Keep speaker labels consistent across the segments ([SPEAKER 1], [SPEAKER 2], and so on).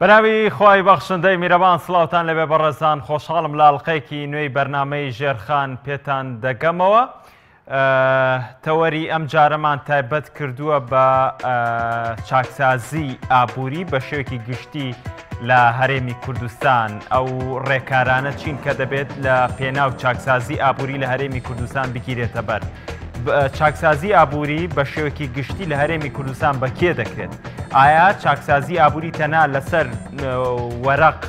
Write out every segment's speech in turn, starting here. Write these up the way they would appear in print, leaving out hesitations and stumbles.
[SPEAKER 1] بەناوی خوای بەخشندەی میرەبان سڵاوتان لەبێ بەڕێزان خۆشحاڵم لە ئەڵلقەیەکی نوێی بەرنامەی ژێرخان پێتان دەگەمەوە تەوەری ئەم جارەمان تایبەت کردووە بە چاکسازی ئابووری بە شێوەیەکی گشتی لە هەرێمی کوردستان ئەو ڕێکارانە چین کە دەبێت لە پێناو چاکسازی ئابووری لە هەرێمی کوردستان بگیرێتە بەر. چاکسازی ئابووری بە شێوەیەکی گشتی لە هەرێمی کوردستان بە کێ دەکرێت؟ ئایا چاکسازی ئابووری تەنها لەسەر وەرەق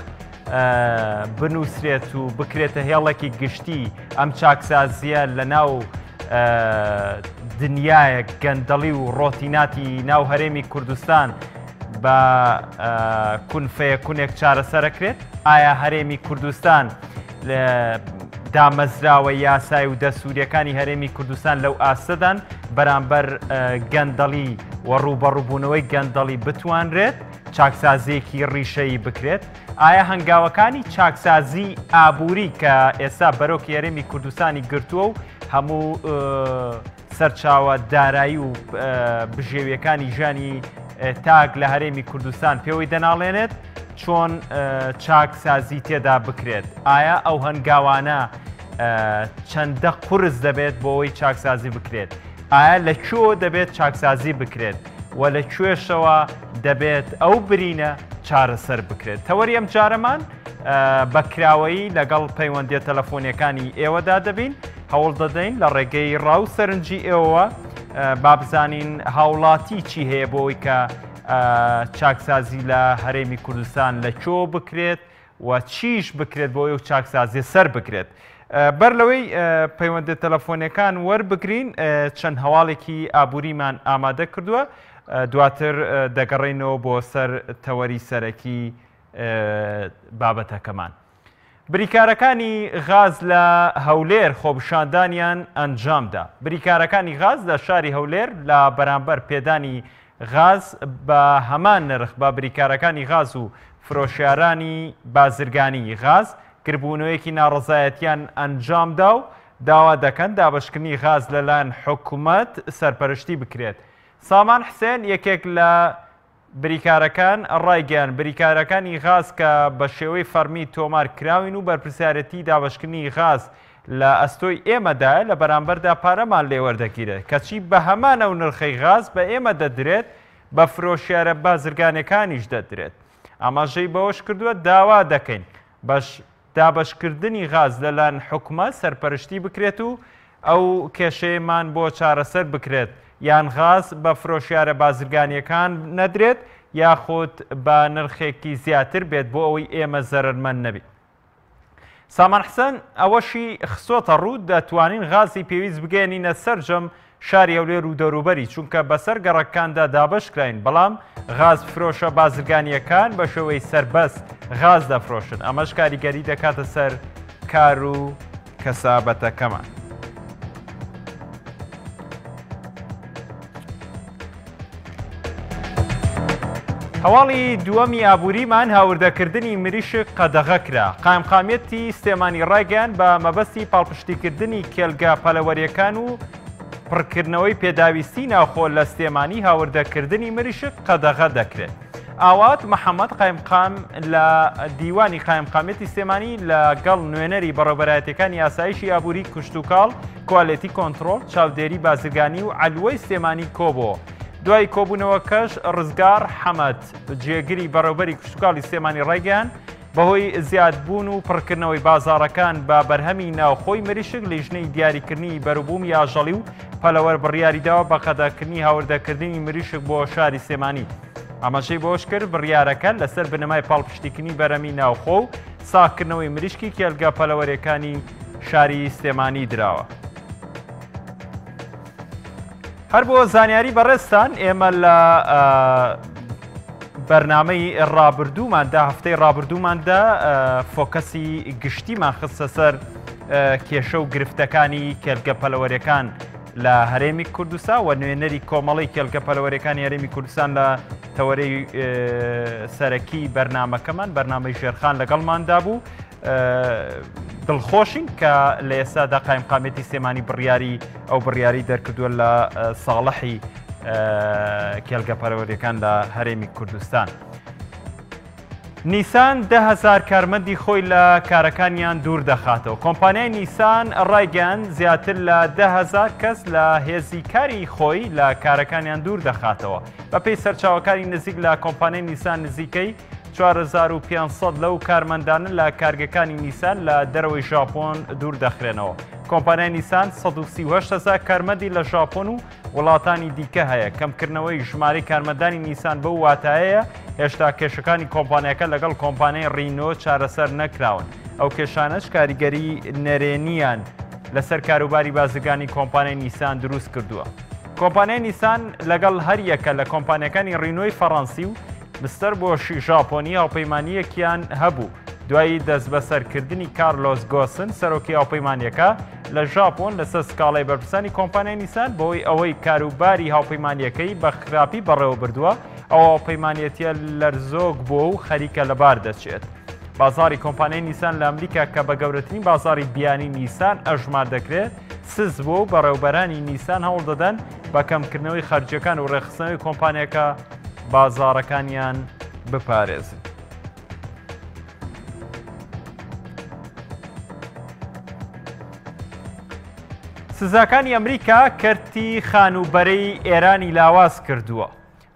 [SPEAKER 1] بنووسرێت و بکرێتە هێڵێکی گشتی ئەم چاکسازیە لە ناو دنیایەک گەندەڵی و ڕۆتیناتی ناو هەرێمی کوردستان بە کونفەیە کونێک چارەسەرەکرێت ئایا هەرێمی کوردستان دامەزراوە یاسای و دەسووریەکانی هەرێمی کوردستان لەو ئاستەدان بەرامبەر گەندەڵی و ڕووبەڕووبوونەوەی گەندەڵی بتوانرێت چاکسازیەکی ڕیشەیی بکرێت؟ ئایا هەنگاوەکانی چاکسازی ئابووری کە ئێستا بەرۆکی هەرێمی کوردستانی گرتووە و هەموو سەرچاوە دارایی و بژێویەکانی ژیانی تاک لە هەرێمی کوردستان پێوەی دەناڵێنێت چۆن چاکسازی تێدا بکرێت؟ ئایا ئەو هەنگاوانە چەندە قورس دەبێت بۆ ئەوەی چاکسازی بکرێت؟ ئایا لە کوێوە دەبێت چاکسازی بکرێت و لە کوێشەوە دەبێت ئەو برینە چارەسەر بکرێت؟ تەوەری ئەم جارەمان بە کراوەیی لەگەڵ پەیوەندیە تەلەفۆنیەکانی ئێوەدا دەبین، هەوڵ دەدەین لە ڕێگەی ڕا و سەرنجی ئێوەوە با بزانین هاوڵاتی چی هەیە بۆ ئەوەی کە چاکسازی لە هەرێمی کوردستان لە کوێوە بکرێت و چیش بکرێت بۆ ئەو چاکسازیە سەر بگرێت. بەر لەوەی پەیوەندە تەلەفۆنیەکان وەربگرین چەند هەواڵێکی ئابووریمان ئامادە کردووە دواتر دەگەڕێینەوە بۆ سەر تەوەری سەرەکی بابەتەکەمان. بریکارەکانی غاز لە هەولێر خۆپیشاندانیان ئەنجامدا. بریکارەکانی غاز لە شاری هەولێر لە بەرامبەر پێدانی غاز بە هەمان نرخ بە بریکارەکانی غاز و فرۆشیارانی بازرگانیی غاز گربوونەوەیەکی ناڕەزایەتیان ئەنجامدا و داوا دەکەن دابەشکردنی غاز لەلایەن حکومەت سەرپەرشتی بکرێت. سامان حسێن یەکێک لە بریکارەکان ڕایگەیاند، بریکارەکانی غاز کە بە شێوەی فەڕمی تۆمار کراوین و بەرپرسیارێتی دابەشکردنی غاز لە ئەستۆی ئێمەدایە، لە بەرامبەردا پارەمان لێ وەردەگیرێت، کەچی بە هەمان ئەو نرخەی غاز بە ئێمە دەدرێت، بە فرۆشیارە بازرگانەکانیش دەدرێت. ئاماژەی بەوەشکردووە، داوا دەکەین بەش دابەشکردنی غاز لەلایەن حکومەت سەرپەرشتی بکرێت و ئەو کێشەیەمان بۆ چارەسەر بکرێت، یان غاز بە فرۆشیارە بازرگانییەکان نەدرێت یاخود بە نرخێکی زیاتر بێت بۆ ئەوەی ئێمە زەرەرمەند نەبین. سامان حسێن ئەوەشی خستۆتەڕوو، دەتوانین غازی پێویست بگەیەنینە سەرجەم شاری هەولێر و دەوروبەری، چونکە بەسەر گەڕەکەکاندا دابەشکراین، بەڵام غازفرۆشە بازرگانییەکان بە شێوەی سەربەست غاز دەفرۆشن، ئەمەش کاریگەری دەکاتە سەر کار و کەسابەتەکەمان. هەواڵی دووەمی ئابووریمان هاوردەکردنی مریشک قەدەغە کرا. قایمقامیەتی سلێمانی ڕایگەیاند بە مەبەستی پاڵپشتیکردنی کێلگە پەلەوەریەکان و پڕکردنەوەی پێداویستی ناوخۆ لە سلێمانی هاوردەکردنی مریشک قەدەغە دەکرێت. ئاوات محەممەد قایمقام لە دیوانی قایمقامیەتی سلێمانی لەگەڵ نوێنەری بەڕێوبەرایەتیەکانی ئاسایشی ئابووری کشتوکاڵ، کوالێتی کۆنتڕۆڵ، چاودێری بازرگانی و عەلوەی سلێمانی کۆبۆوە. دوای کۆبوونەوەکەش ڕزگار حەمەد، جێگری بەڕێوبەری کشتوکاڵی سلێمانی ڕایگەیاند، بەهۆی زیادبوون و پڕکردنەوەی بازاڕەکان بە بەرهەمی ناوخۆی مریشک، لیژنەی دیاریکردنی بەروبوومی ئاژەڵی و پەلەوەر بڕیاریداوە بە قەدەغەکردنی هاوردەکردنی مریشک بۆ شاری سلێمانی. ئاماژەی بەوەشکرد، بڕیارەکە لەسەر بنەمای پاڵپشتیکردنی بەرهەمی ناوخۆ و ساغکردنەوەی مریشکی کێڵگە پەلەوەریەکانی شاری سلێمانی دراوە. هەر بۆ زانیاری بەڕێزتان ئێمە لە بەرنامەی ڕابردووماندا هەفتەی ڕابردووماندا فۆکەسی گشتیمان خستە سەر کێشە و گرفتەکانی کێلگە پەلەوەرەکان لە هەرێمی کوردستان و نوێنەری کۆمەڵی کێلگە پەلەوەرەکانی هەرێمی کوردستان لە تەوەرەی سەرەکی بەرنمەکەمان بەرنامەی ژێرخان لەگەڵماندا بوو دڵخۆشین کە لە ئێستادا قایمقامێتی سلێمانی بڕیاری ئەو بڕیاری دەرکردووە لە ساڵحی کێلگە پەرەوەریەکان لە هەرێمی کوردستان. نیسان 10,000 کارمەندی خۆی لە کارەکانیان دوور دەخاتەوە. کۆمپانیای نیسان ڕایگەیاند زیاتر لە 10,000 کەس لە هێزی کاری خۆی لە کارەکانیان دوور دەخاتەوە. بەپێی سەرچاوەکانی نزیک لە کۆمپانیای نیسان نزیکەی 4500 لەو کارمەندانە لە کارگەکانی نیسان لە دەرەوەی ژاپۆن دوور دەخرێنەوە. کۆمپانیای نیسان 138 هەزار کارمەندی لە ژاپۆن و وڵاتانی دیکە هەیە. کەمکردنەوەی ژمارەی کارمەندانی نیسان بەو واتایەیە هێشتا کێشەکانی کۆمپانیاکە لەگەڵ کۆمپانیای ڕینۆ چارەسەر نەکراون. ئەو کێشانەش کاریگەری نەرێنیان لەسەر کاروباری بازرگانی کۆمپانیای نیسان دروست کردووە. کۆمپانیای نیسان لەگەڵ هەریەکە لە کۆمپانیاکانی ڕینۆی فەڕەنسی و مستەر بۆشی ژاپۆنی هاوپەیمانییەکیان هەبوو. دوای دەستبەسەرکردنی کارلۆس گۆسن، سەرۆکی هاوپەیمانییەکە لە ژاپۆن لەسەر سکاڵای بەرپرسانی کۆمپانیای نیسان بەهۆی ئەوەی کاروباری هاوپەیمانییەکەی بە خراپی بەڕێوەبردووە، ئەو هاوپەیمانێتییە لەرزۆک بووە و خەریکە لەبار دەچێت. بازاڕی کۆمپانیای نیسان لە ئەمریکا کە بە گەورەترین بازاڕی بیانی نیسان ئەژمار دەکرێت، سست بووە و بەڕێوەبەرانی نیسان هەوڵدەدەن بە کەمکردنەوەی خەرجییەکان و ڕێکخستنەوەی کۆمپانیاکە بازاڕەکانیان بپارێزن. سزاکانی ئەمریکا کەرتی خانووبەرەی ئێرانی لاواز کردووە.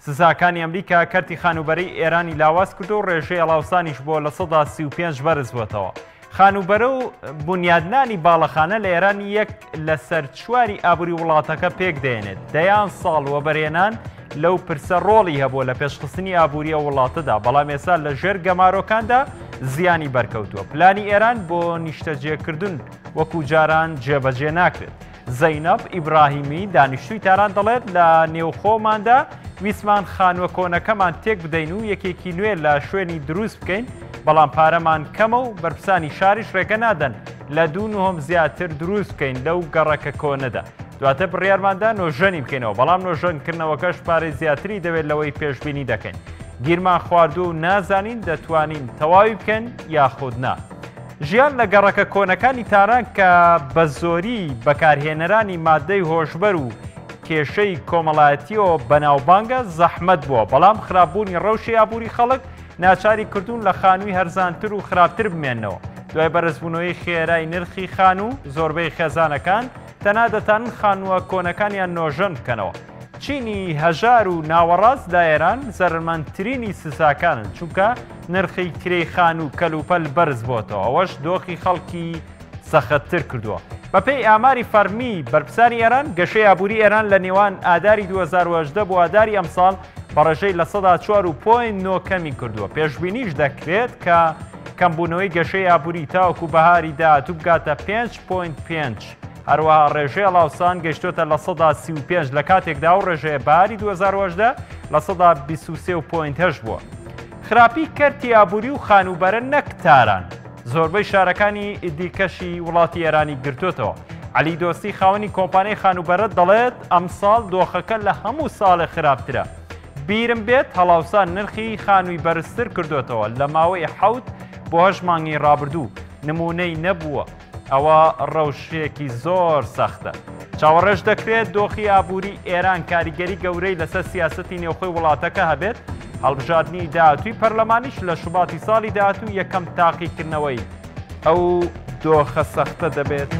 [SPEAKER 1] سزاکانی ئەمریکا کەرتی خانووبەرەی ئێرانی لاواز کردو و ڕێژەی هەڵاوسانیش بۆ 35% بەرز بووەتەوە. خانووبەرە و بونیادنانی باڵەخانە لە ئێران یەک لەسەر چواری ئابووری وڵاتەکە پێک دەێنێت. دەیان ساڵ وەبەرهێنان لەو پرسە ڕۆڵی هەبووە لە پێشخستنی ئابووری ئەو وڵاتەدا، بەڵام ئێستا لە ژێر گەمارۆکاندا زیانی بەرکەوتووە. پلانی ئێران بۆ نیشتەجێکردن وەکو جاران جێبەجێ ناکرێت. زەینەب ئیبراهیمی، دانیشتووی تاران دەڵێت، لە نێوخۆماندا ویستمان خانووە کۆنەکەمان تێک بدەین و یەکێکی نوێ لە شوێنی دروست بکەین، بەڵام پارەمان کەمە و بەرپرسانی شاریش ڕێگە نادەن لە دوو نهۆم زیاتر دروست بکەین لەو گەڕەکە کۆنەدا. دواتر بڕیارماندا نۆژەنی بکەینەوە، بەڵام نۆژەنکردنەوەکەش پارەی زیاتری دەوێت لەوەی پێشبینی دەکەین. گیرمان خواردووە و نازانین دەتوانین تەواوی بکەین یاخود نا. ژیان لە گەڕەکە کۆنەکانی تاران کە بە زۆری بەکارهێنەرانی مادەی هۆشبەر و کێشەی کۆمەڵایەتیەوە بەناوبانگە زەحمەت بووە، بەڵام خراپبوونی ڕەوشی ئابووری خەڵک ناچاری کردوون لە خانووی هەرزانتر و خراپتر بمێننەوە. دوای بەرزبوونەوەی خێرای نرخی خانوو، زۆربەی خێزانەکان تەنها دەتانن خانووە کۆنەکانیان نۆژەن بکەنەوە. چینی هەژار و ناوەڕاست لە ئێران زەرەرمەندترینی سزاکانن، چونکە نرخی کرێی خانوو و کەلوپەل بەرز بۆتەوە، ئەوەش دۆخی خەڵکی سەختتر کردووە. بەپێی ئاماری فەرمی بەرپرسانی ئێران، گەشەی ئابووری ئێران لە نێوان ئاداری 2018 بۆ ئاداری ئەمساڵ بە ڕێژەی 4.9% کەمی کردووە. پێشبینیش دەکرێت کە کەمبوونەوەی گەشەی ئابووری تاوەکو بەهاری داهاتوو بگاتە 5.5. هەروەها ڕێژەی هەڵاوسان گەیشتۆتە 35% لە کاتێکدا ئەو ڕێژەیە بەهاری 2018 23.8% بووە. خراپی کەرتی ئابووری و خانووبەرە نەک تاران، زۆربەی شارەکانی دیکەشی وڵاتی ئێرانی گرتووەتەوە. عەلی دۆستی خاوەنی کۆمپانیای خانووبەرە دەڵێت، ئەمساڵ دۆخەکە لە هەموو ساڵێ خراپترە. بیرم بێت هەڵاوسان نرخی خانووی بەرزتر کردووەتەوە لە ماوەی حەوت بۆ هەشت مانگی ڕابردوو نموونەی نەبووە. ئەوە ڕەوشێکی زۆر سەختە. چاوەڕێش دەکرێت دۆخی ئابووری ئێران کاریگەری گەورەی لەسەر سیاسەتی نێوخۆی وڵاتەکە هەبێت، هەڵبژاردنی داهاتووی پەرلەمانیش لە شوباتی ساڵی داهاتوو یەکەم تاقیکردنەوەی ئەو دۆخە سەختە دەبێت.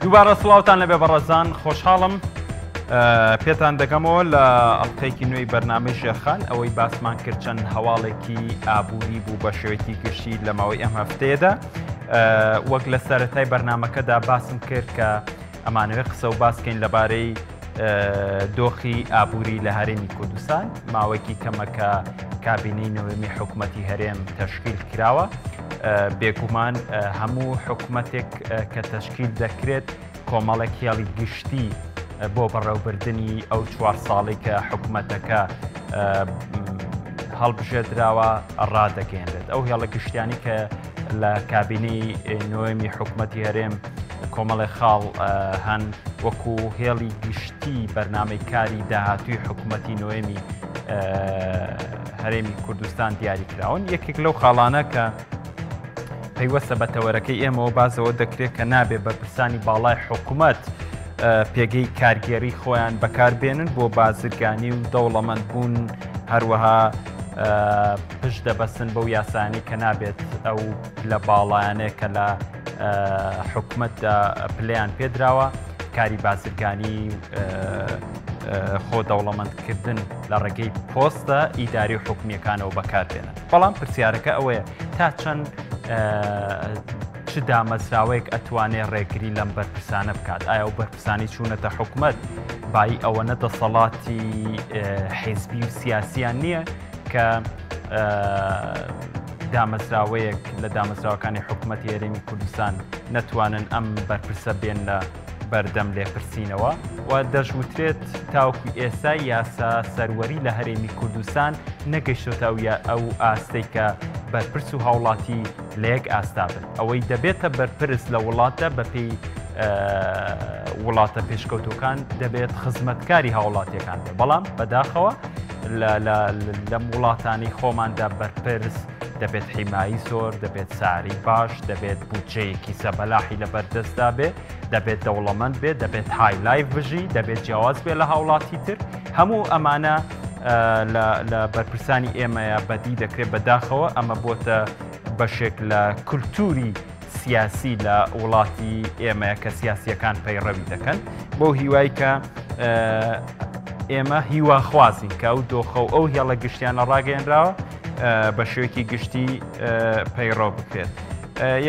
[SPEAKER 1] دووبارە سڵاوتان لەبێ بەڕێزان خۆشحاڵم پێتان دەگەمەوە لە ئەڵلقەیەکی نوێی بەرنامەی ژێرخان ئەوەی باسمان کرد چەند هەواڵێکی ئابووری بوو بە شێوەیەکی گشتی لە ماوەی ئەم هەفتەیەدا وەک لە سەرەتای بەرنمەکەدا باسم کرد کە ئەمانەوێت قسە و باسکەین لەبارەی دۆخی ئابووری لە هەرێمی کوردستان ماوەیەکی کەمە کە کابینەی نوێمی حکوومەتی هەرێم تەشکیل کراوە بێگومان هەموو حکوومەتێک کە تەشکیل دەکرێت کۆمەڵێک هێڵی گشتی بۆ بەڕێوبردنی ئەو چوار ساڵی کە حکوومەتەکە هەڵبژێردراوە ڕادەگەێنرێت ئەو هێڵە گشتیانی کە لە کابینەی نوێمی حکوومەتی هەرێم کۆمەڵێ خاڵ هەن وەکو هێڵی گشتی بەرنامەی کاری داهاتووی حکوومەتی نوێمی. هەرێمی کوردستان دیاری کراون. یەکێک لەو خاڵانە کە پەیوەستە بە تەوەرەکەی ئێمەوە بازەوە دەکرێت کە نابێ بەرپرسانی باڵای حکوومەت پێگەی کارگێری خۆیان بەکاربێنن بۆ بازرگانی و دەوڵەمەند بوون هەروەها پشت دەبەستن بەو یاسانی کە نابێت ئەو لە باڵایانەیە کە لە حکومەتدا پلیان پێدراوە کاری بازرگانی خۆ دەوڵەمەندکردن لە ڕێگەی پۆستە ئیداری و حکومیەکانەوە بەکاربێنن بەڵام پرسیارەکە ئەوەیە تا چەند چ دامەزراوەیەک ئەتوانێ ڕێگری لەم بەرپرسانە بکات ئایا و بەرپرسانی چوونەتە حکومت بایی ئەوەنە دەسەڵاتی حیزبی و سیاسیان نییە کە دامەزراوەیەک لە دامەزراوەکانی حکوومەتی هەرێمی کوردستان نەتوانن ئەم بەرپرسە بێن لە بەردەم لێپرسینەوە و دەشوترێت تاوەکو ئێستا یاسا سەروەری لە هەرێمی کوردستان نەگەیشتۆتە ئەو ئەو ئاستەی کە بەرپرس و هاوڵاتی لە یەک ئاستا بن ئەوەی دەبێتە بەرپرس لە وڵاتدا بەپێی وڵاتە پێشکەوتوەکان دەبێت خزمەتکاری هاوڵاتیەکان بێت بەڵام بەداخەوە لەم وڵاتانی خۆماندا بەرپرس دەبێت حیمایی زۆر دەبێت ساری باش دەبێت بودجەیەکی زەبەلاحی لە بەردەستدا بێ دەبێت دەوڵەمەند بێت دەبێت high life بژی دەبێت جیاواز بێ لە هاوڵاتی تر هەموو ئەمانە لە بەرپرسانی ئێمەیە بەدی دەکرێت بەداخەوە ئەمە بۆتە بەشێک لە کولتوری سیاسی لە وڵاتی ئێمەیە کە سیاسیەکان پەیڕەوی دەکەن بۆ هیوای کە ئێمە هیواخوازین کە ئەو دۆخە و ئەو هێڵە گشتیانە ڕاگەیەنراوە بە شێوەیەکی گشتی پەیڕەو بکرێت.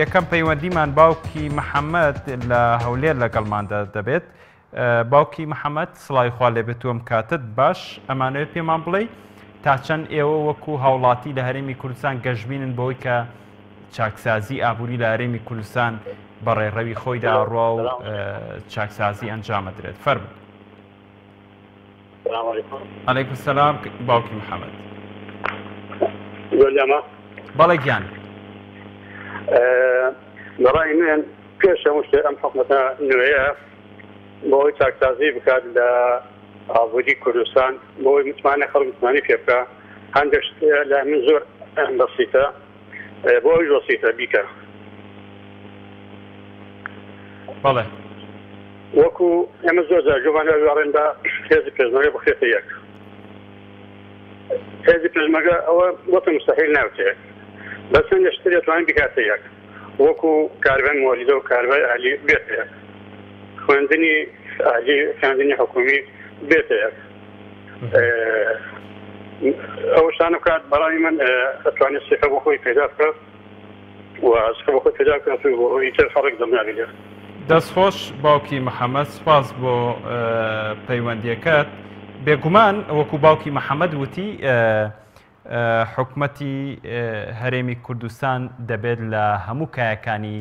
[SPEAKER 1] یەکەم پەیوەندیمان باوکی محەممەد لە هەولێر لەگەڵماندا دەبێت. باوکی محەممەد سڵاوی خوا لێبێت و ئەم کاتت باش ئەمانەوێت پێمان بڵێ تا چەند ئێوە وەکو هاوڵاتی لە هەرێمی کوردستان گەشببینن بەوەی کە چاکسازی ئابووری لە هەرێمی کوردستان بە ڕێڕەوی خۆیدا ڕوا و چاکسازی ئەنجامەدرێت فەرموو.
[SPEAKER 2] السلام علیکم.
[SPEAKER 1] علیکم السلام باوکی محمد.
[SPEAKER 2] زۆر لەمە؟
[SPEAKER 1] بەڵێ گیان.
[SPEAKER 2] بەڕای من پێش هەموو شتێک ئەم حکومەتە نوێیە بۆ ئەوەی چاکسازی بکات لە ئابووری کوردستان بۆ ئەوەی متمانە خەڵک متمانەی پێ بکا هەندێک شت لای من زۆر بەسیتە بۆ ئەویش بەسیتە بیکە.
[SPEAKER 1] بەڵێ.
[SPEAKER 2] وەکو ئێمە زۆر جار گوێمان لێ ئەڵێن با هێزی پێشمەرگە بخرێتە یەک هێزی پێشمەرگە ئەوە وەکو مستحیل ناوتێ بەس هەندێک شتر ئەتوانین بکاتە یەک وەکو کاربای مۆلیدە و کاربای ئەهلی بێتە یەک خوێندنی ئەهلی خوێندنی حکومی بێتە یەک ئەو شتانە بکات بەڕای من ئەتوانێت سیحە بۆ خۆی پەیدا بکات
[SPEAKER 1] دەستخۆش باوکی محەمەد سوپاس بۆ پەیوەندیەکەت بێگومان وەکو باوکی محەمەد وتی حکومەتی هەرێمی کوردستان دەبێت لە هەموو کایەکانی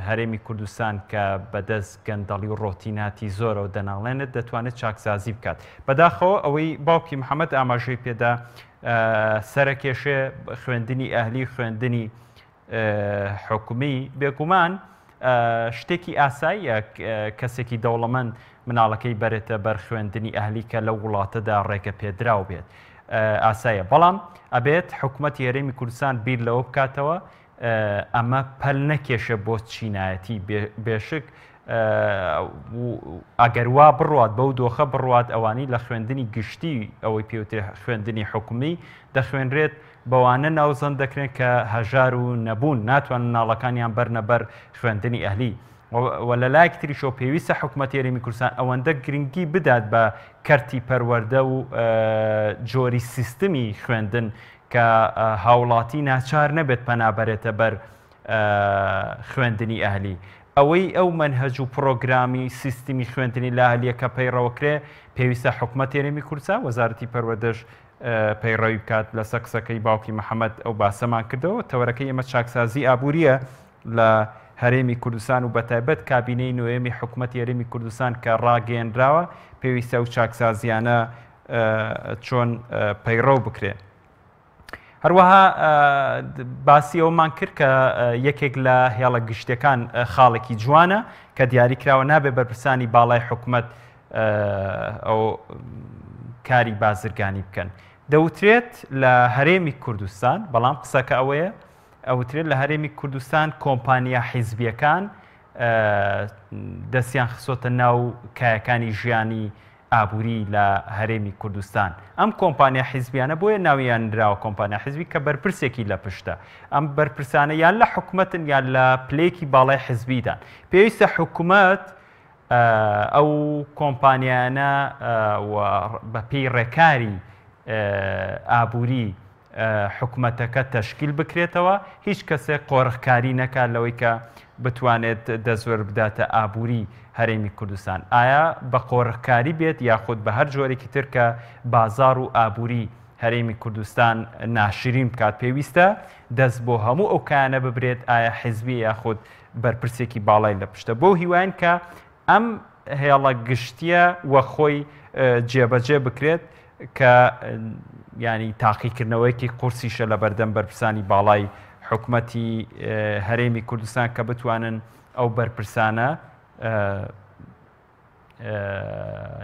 [SPEAKER 1] هەرێمی کوردستان کە بەدەست گەندەڵی و ڕۆتیناتی زۆرەوە دەناڵێنێت دەتوانێت چاکسازی بکات بەداخەوە ئەوەی باوکی محەممەد ئاماژەی پێدا سەرەکێشێ خوێندنی ئەهلی خوێندنی حکومی بێگومان شتێکی ئاساییە کەسێکی دەوڵەمەند مناڵەکەی بەرێتە بەر خوێندنی ئەهلی کە لەو وڵاتەدا ڕێگە پێدراو بێت ئاسایە بەڵام ئەبێت حکوومەتی هەرێمی کوردستان بیر لەوە بکاتەوە ئەمە پەل نەکێشێ بۆ چینایەتی بێشک ئەگەر وا بڕوات بەو دۆخە بڕوات ئەوانی لە خوێندنی گشتی ئەوەی پێوترێ خوێندنی حکومی دەخوێنرێت بەوانە ناوزەند دەکرێن کە هەژار و نەبوون ناتوان مناڵەکانیان بەرنە بەر خوێندنی ئەهلی و لە لایەک تریشەوە پێویستە حکوومەتی هەرێمی کوردستان ئەوەندە گرنگی بدات بە کەرتی پەروەردە و جۆری سیستمی خوێندن کە هاوڵاتی ناچار نەبێت پەنا بەرێتە بەر خوێندنی ئەهلی. ئەوەی ئەو مەنهەج و پڕۆگرامی سیستمی خوێندنی لە ئەهلییەکە پەیڕەوەکرێ، پێویستە حکومەتی هەرێمی کوردستان، وەزارەتی پەروەردەش پەیڕەوی بکات. لەسەر قسەکەی باوکی محەمەد ئەو باسەمان کردەوە. تەوەرەکەی ئێمە چاکسازی ئابوورییە لە هەرێمی کوردستان و بەتایبەت کابینەی نۆیەمی حکومەتی هەرێمی کوردستان کە ڕاگەیەنراوە، پێویستە ئەو چاکسازییانە چۆن پەیڕەو بکرێ. هەروەها باسی ئەومان کرد کە یەکێک لە هێڵە گشتەکان خاڵێکی جوانە کە دیاری کراوە نابێ بەرپرسانی باڵای حکومەت ئەو کاری بازرگانی بکەن. دەوترێت لە هەرێمی کوردستان، بەڵام قسەکە ئەوەیە ئەوترێت لە هەرێمی کوردستان کۆمپانیا حیزبیەکان دەستیان خستۆتە ناو کایەکانی ژیانی ئابووری لە هەرێمی کوردستان. ئەم کۆمپانیا حیزبیانە بۆیە ناویان نراوە کۆمپانیا حیزبی کە بەرپرسێکی لە پشتە. ئەم بەرپرسانە یان لە حکومەتن یان لە پلەیەکی باڵای حیزبیدان. پێویستە حکومەت ئەو کۆمپانیایانە و بەپێی ڕێکاری ئابووری حکومەتەکە تەشکیل بکرێتەوە، هیچ کەسێک قۆرخکاری نەکات لەوەی کە بتوانێت دەستوەربداتە ئابووری هەرێمی کوردستان، ئایا بە قۆرخکاری بێت یاخود بە هەر جۆرێکی تر کە بازاڕ و ئابووری هەرێمی کوردستان ناشرین بکات، پێویستە دەست بۆ هەموو ئەو کایانە ببرێت ئایا حزبیە یاخود بەرپرسێکی باڵای لە پشتە، بەو هیواین کە ئەم هێڵە گشتیە وەک خۆی جێبەجێ بکرێت کە ینی تاقیکردنەوەیەکی قورسیشە لە بەردەم بەرپرسانی باڵای حکومەتی هەرێمی کوردستان کە بتوانن ئەو بەرپرسانە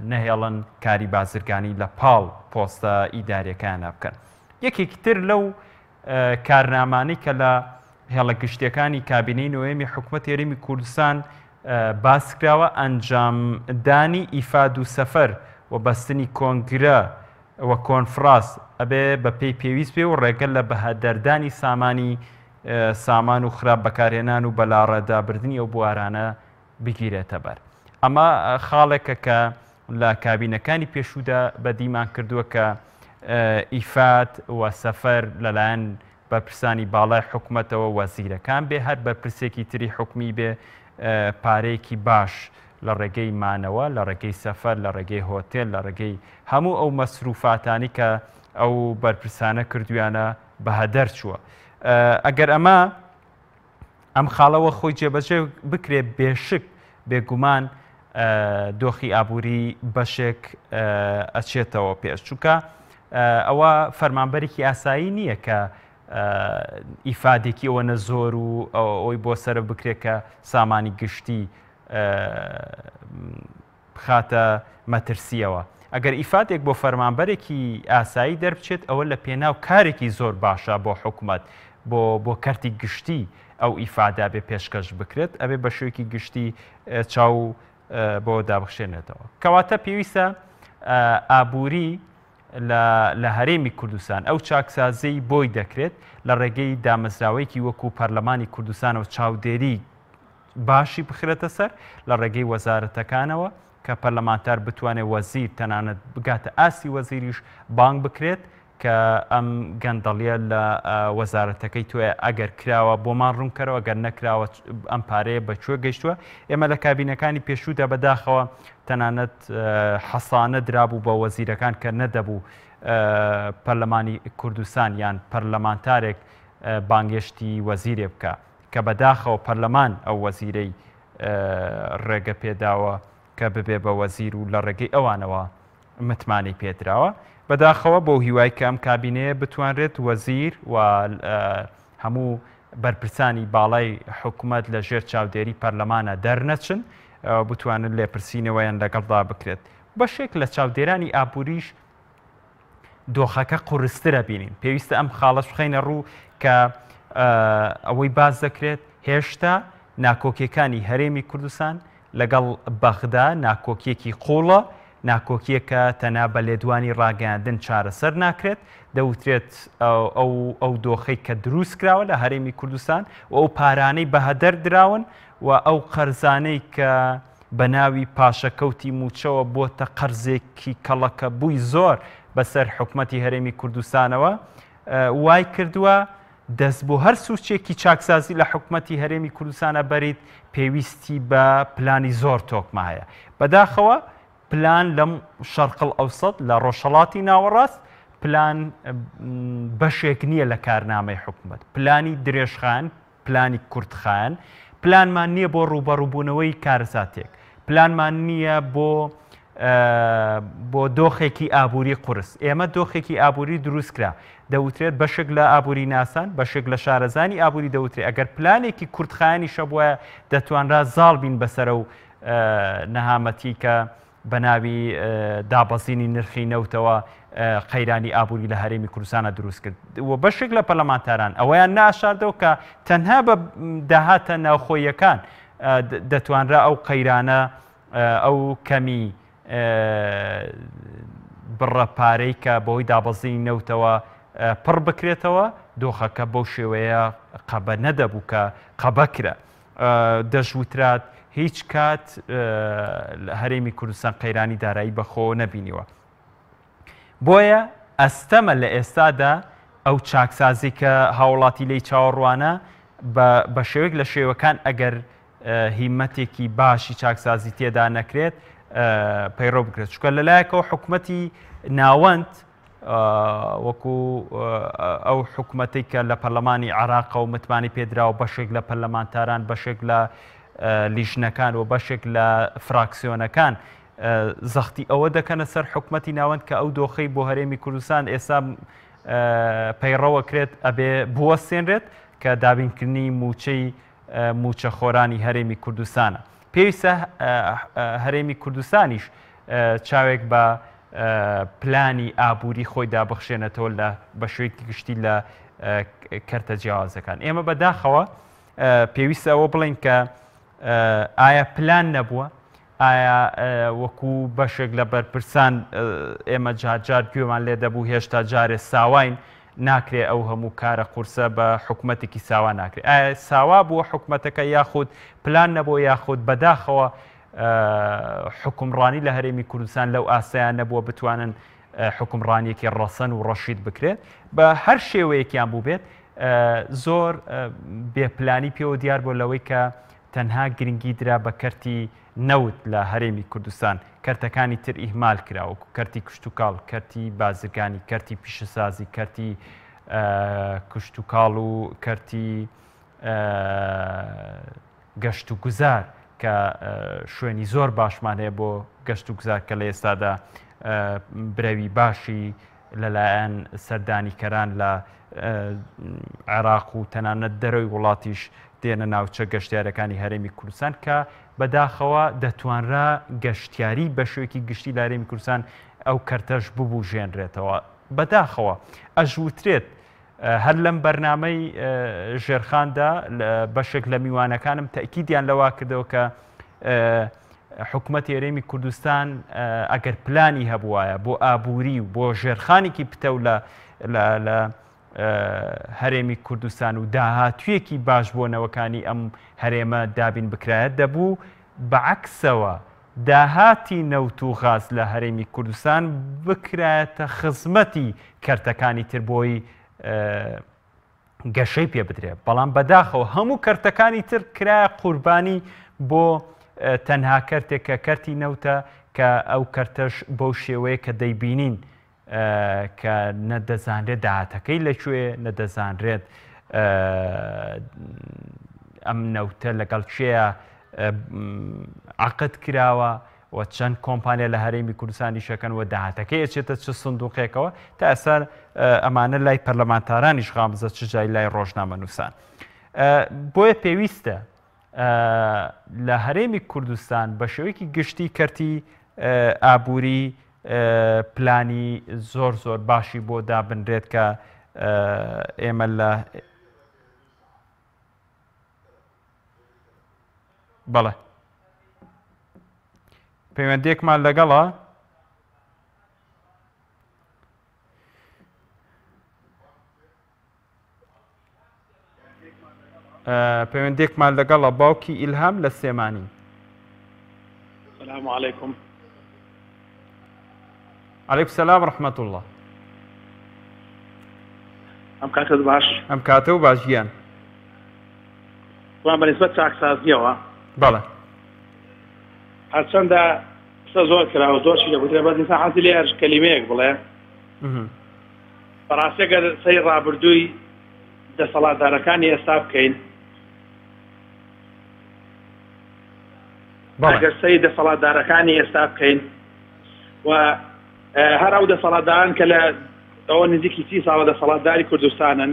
[SPEAKER 1] نەهێڵن کاری بازرگانی لە پاڵ پۆستە ئیداریەکانە بکەن. یەکێکی تر لەو کارنامانەی کە لە هێڵە گشتیەکانی کابینەی نۆیەمی حکومەتی هەرێمی کوردستان باسکراوە، ئەنجامدانی ئیفاد و سەفەر و بەستنی کۆنگرە و کۆنفراس ئەبێ بە پێی پێویست بێ و ڕێگە لە بەهەدەردانی سامانی سامان و خراپ بەکارهێنان و بەلاڕێدابردنی ئەو بوارانە بگیرێتە بەر. ئەمە خاڵێکە کە لە کابینەکانی پێشوودا بەدیمان کردووە کە ئیفاد و سەفەر لەلایەن بەرپرسانی باڵای حکومەتەوە وەزیرەکان بێ هەر بەرپرسێکی تری حکومی بێ پارەیەکی باش لە ڕێگەی مانەوە لە ڕێگەی سەفەر لە ڕێگەی هۆتێل لە ڕێگەی هەموو ئەو مەسروفاتانی کە ئەو بەرپرسانە کردویانە بەهەدەر چووە ئەگەر ئەمە ئەم خاڵە وەک خۆی جێبەجێ بکرێ بێشک بێگومان دۆخی ئابووری بەشێک ئەچێتەوە پێش چونکە ئەوە فەرمانبەرێکی ئاسایی نییە کە ئیفادێکی ئەوەنە زۆر و ئەوەی بۆ سەر بکرێت کە سامانی گشتی بخاتە مەترسییەوە. ئەگەر ئیفادێک بۆ فەرمانبەرێکی ئاسایی دەربچێت ئەوە لە پێناو کارێکی زۆر باشە بۆ حکومەت بۆ بۆ کەرتی گشتی ئەو ئیفادە ئەبێ پێشکەش بکرێت ئەبێ بە شێوەیەکی گشتی چاو بۆ دابخشێنێتەوە. کەواتە پێویستە ئابووری لە لە هەرێمی کوردستان ئەو چاکسازیی بۆی دەکرێت لە ڕێگەی دامەزراوەیەکی وەکو پەرلەمانی کوردستانەوە چاودێری باشی بخرێتە سەر لە ڕێگەی وەزارەتەکانەوە کە پەرلەمانتار بتوانێت وەزیر تەنانەت بگاتە ئاستی وەزیریش بانگ بکرێت کە ئەم گەندەڵیە لە وەزارەتەکەی تۆیە ئەگەر کراوە بۆمان ڕوونکەرەوە گەر نەکراوە ئەم پارەیە بە کوێ گەیشتووە ئێمە لە کابینەکانی پێشوودا بەداخەوە تەنانەت حەسانە درابوو بە وەزیرەکان کە نەدەبوو پەرلەمانی کوردستان یان پەرلەمانتارێک بانگێشتی وەزیرێ بکە کە بەداخەوە پەرلەمان ئەو وەزیرەی ڕێگە پێداوە کە ببێ بە وەزیر و لە ڕێگەی ئەوانەوە متمانەی پێدراوە. بەداخەوە بەو هیوای کە ئەم کابینەیە بتوانرێت وەزیر و هەموو بەرپرسانی باڵای حکومەت لە ژێر چاودێری پەرلەمانە دەرنەچن بتوانن لێپرسینەوەیان لەگەڵدا بکرێت. بەشێک لە چاودێرانی ئابووریش دۆخەکە قورسترە بینین پێویستە ئەم خاڵەش بخەینە ڕوو کە ئەوەی باس دەکرێت هێشتا ناکۆکیەکانی هەرێمی کوردستان لەگەڵ بەغدا ناکۆکیەکی قوڵە ناکۆکیەکە تەنها بە لێدوانی ڕاگەیاندن چارەسەر ناکرێت دەوترێت ئەو ئەو دۆخەی کە دروست کراوە لە هەرێمی کوردستان و ئەو پارانەی بەهەدەر دراون و ئەو قەرزانەی کە بە ناوی پاشەکەوتی مووچەوە بۆتە قەرزێکی کەڵەکەبووی زۆر بەسەر حکومەتی هەرێمی کوردستانەوە وای کردووە دەست بۆ هەر سوچێکی چاکسازی لە حکومەتی هەرێمی کوردستانە بەریت پێویستی بە پلانی زۆر تۆکمە هەیە. بەداخەوە پلان لەم شەرقل ئەوسەت لە ڕۆژهەڵاتی ناوەڕاست پلان بەشێک نییە لە کارنامەی حکومەت پلانی درێژخایەن پلانی کورتخایەن، پلانمان نییە بۆ ڕووبەڕووبوونەوەی کارەساتێک، پلانمان نییە بۆ بۆ دۆخێکی ئابووری قورس. ئێمە دۆخێکی ئابووری دروست کرا. دەوترێت بەشێک لە ئابووری ناسان، بەشێک لە شارەزانی ئابووری دەوترێت ئەگەر پلانێکی کورتخایەنیش هەبوایە دەتوانرا زاڵ بین بەسەر ئەو نەهامەتی کە بە ناوی دابەزینی نرخی نەوتەوە قەیرانی ئابووری لە هەرێمی کوردستانە دروست کرد و بەشێک لە پەرلەمانتاران ئەوەیان ناشاردەوە کە تەنها بە داهاتە ناوخۆیەکان دەتوانرا ئەو قەیرانە ئەو کەمی بڕە پارەی کە بەهۆی دابەزینی نەوتەوە پڕ بکرێتەوە، دۆخەکە بەو شێوەیە قەبە نەدەبوو کە قەبە کرا. دەشوترات هیچ کات هەرێمی کوردستان قەیرانی دارایی بەخۆوە نەبینیوە. بۆیە ئەستەمە لە ئێستادا ئەو چاکسازی کە هاوڵاتی لێی چاوەڕوانە بە شێوەیەک لە شێوەکان ئەگەر هیمەتێکی باشی چاکسازی تێدا نەکرێت پەیڕەو بکرێت چونکە لەلایەکەوە حکومەتی ناوەند وەکو ئەو حکومەتێک کە لە پەرلەمانی عراقە و متمانی پێدراوە بەشێک لە پەرلەمانتاران بەشێک لە لیژنەکان و بەشێک لە فراکسیۆنەکان زەختی ئەوە دەکەنە سەر حکومەتی ناوەند کە ئەو دۆخەی بۆ هەرێمی کوردستان ئێستا پەیڕەوەکرێت ئەبێ بوەستێنرێت کە دابینکردنی موچەی مووچەخۆرانی هەرێمی کوردستانە. پێویستە هەرێمی کوردستانیش چاوێک بە پلانی ئابووری خۆیدا بخشێنێتەوە لە بە شێوەیەکی گشتی لە کەرتە جیاوازەکان. ئێمە بەداخەوە پێویستە ئەوە بڵێین کە ئایا پلان نەبووە؟ ئایا وەکو بەشێک لە بەرپرسان ئێمە جار جار گوێمان لێ دەبوو هێشتا جارێ ساواین ناکرێ ئەو هەموو کارە قورسە بە حکومەتێکی ساوا ناکرێ ئایا ساوا بووە حکومەتەکە یاخود پلان نەبووە یاخود بەداخەوە حکومڕانی لە هەرێمی کوردستان لەو ئاسایان نەبووە بتوانن حکومڕانیەکی ڕەسەن و ڕەشید بکرێت بە هەر شێوەیەکیان بووبێت زۆر بێپلانی پێوە دیار بۆ لەوەی کە تەنها گرنگی درا بە کەرتی نەوت لە هەرێمی کوردستان، کەرتەکانی تر ئیهمال کرا وەکو کەرتی کشتوکاڵ، کەرتی بازرگانی، کەرتی پیشەسازی، کەرتی کشتوکاڵ و کەرتی گەشتوگوزار کە شوێنی زۆر باشمان هەیە بۆ گەشتوگوزار کە لە ئێستادا برەوی باشی لەلایەن سەردانیکەران لە عێراق و تەنانەت دەرەوەی وڵاتیش دێنە ناوچە گەشتیارەکانی هەرێمی کوردستان کە بەداخەوە دەتوانرا گەشتیاری بە شێوەیەکی گشتی لە هەرێمی کوردستان ئەو کەرتەش ببوژێنرێتەوە بەداخەوە ئەژوترێت هەر لەم بەرنامەی ژێرخاندا بەشێک لە میوانەکانم تەکیدیان لەوا کردەوە کە حکومەتی هەرێمی کوردستان ئەگەر پلانی هەبوایە بۆ ئابووری و بۆ ژێرخانێکی پتەو لە لە هەرێمی کوردستان و داهاتوویەکی باش بۆ نەوەکانی ئەم هەرێمە دابین بکرایە دەبوو بەعەکسەوە داهاتی نەوت و غاز لە هەرێمی کوردستان بکرایەتە خزمەتی کەرتەکانی تر بۆی گەشەی پێ بدرێ بەڵام بەداخەوە هەموو کەرتەکانی تر کرایە قوربانی بۆ تەنها کەرتێک کە کەرتی نەوتە کە ئەو کەرتەش بەو شێوەیە کە دەیبینین کە نە دەزانرێت داهاتەکەی لەکوێ نە دەزانرێت ئەم نەوتە لەگەڵ کێیە عقد کراوە و چەند کۆمپانیا لە هەرێمی کوردستان ئیشەکەن و داهاتەکەی ئەچێتە چ سندوقێکەوە تا ئێستا ئەمانە لای پەرلەمانتارانیش غامزە چ جای لای ڕۆژنامەنووسان بۆیە پێویستە لە هەرێمی کوردستان بە شێوەیەکی گشتی کەرتی ئابووری پلانی زۆر زۆر باشی بۆ دابنرێت کە ئێمە لە بەڵێ پەیوەندیەکمان لەگەڵە پەیوەندێکمان لەگەڵە باوکی ئیلهام لە سلێمانی.
[SPEAKER 3] سلام علیکم.
[SPEAKER 1] علیکم سلام رحمت اللە.
[SPEAKER 3] ئەم کاتەت باش.
[SPEAKER 1] ئەم کاتە و باش گیان.
[SPEAKER 3] وڵام بە نسبەت چاکسازیەوە.
[SPEAKER 1] بەڵێ.
[SPEAKER 3] هەرچەندە قسە زۆر کراوە زۆرشی دەگوترێ بەس ئینسان حەزی لێ هەر کەلیمەیەک بڵێ. بەڕاستی ئەگەر سەیر ڕابردووی دەسەڵاتدارەکانی ئێستا بکەین ئەگەر سەیر دەسەڵاتدارەکانی ئێستا بکەین و هەر ئەو دەسەڵاتداران کە لە ئەوە نزیکی سی ساڵە دەسەڵاتداری کوردستانن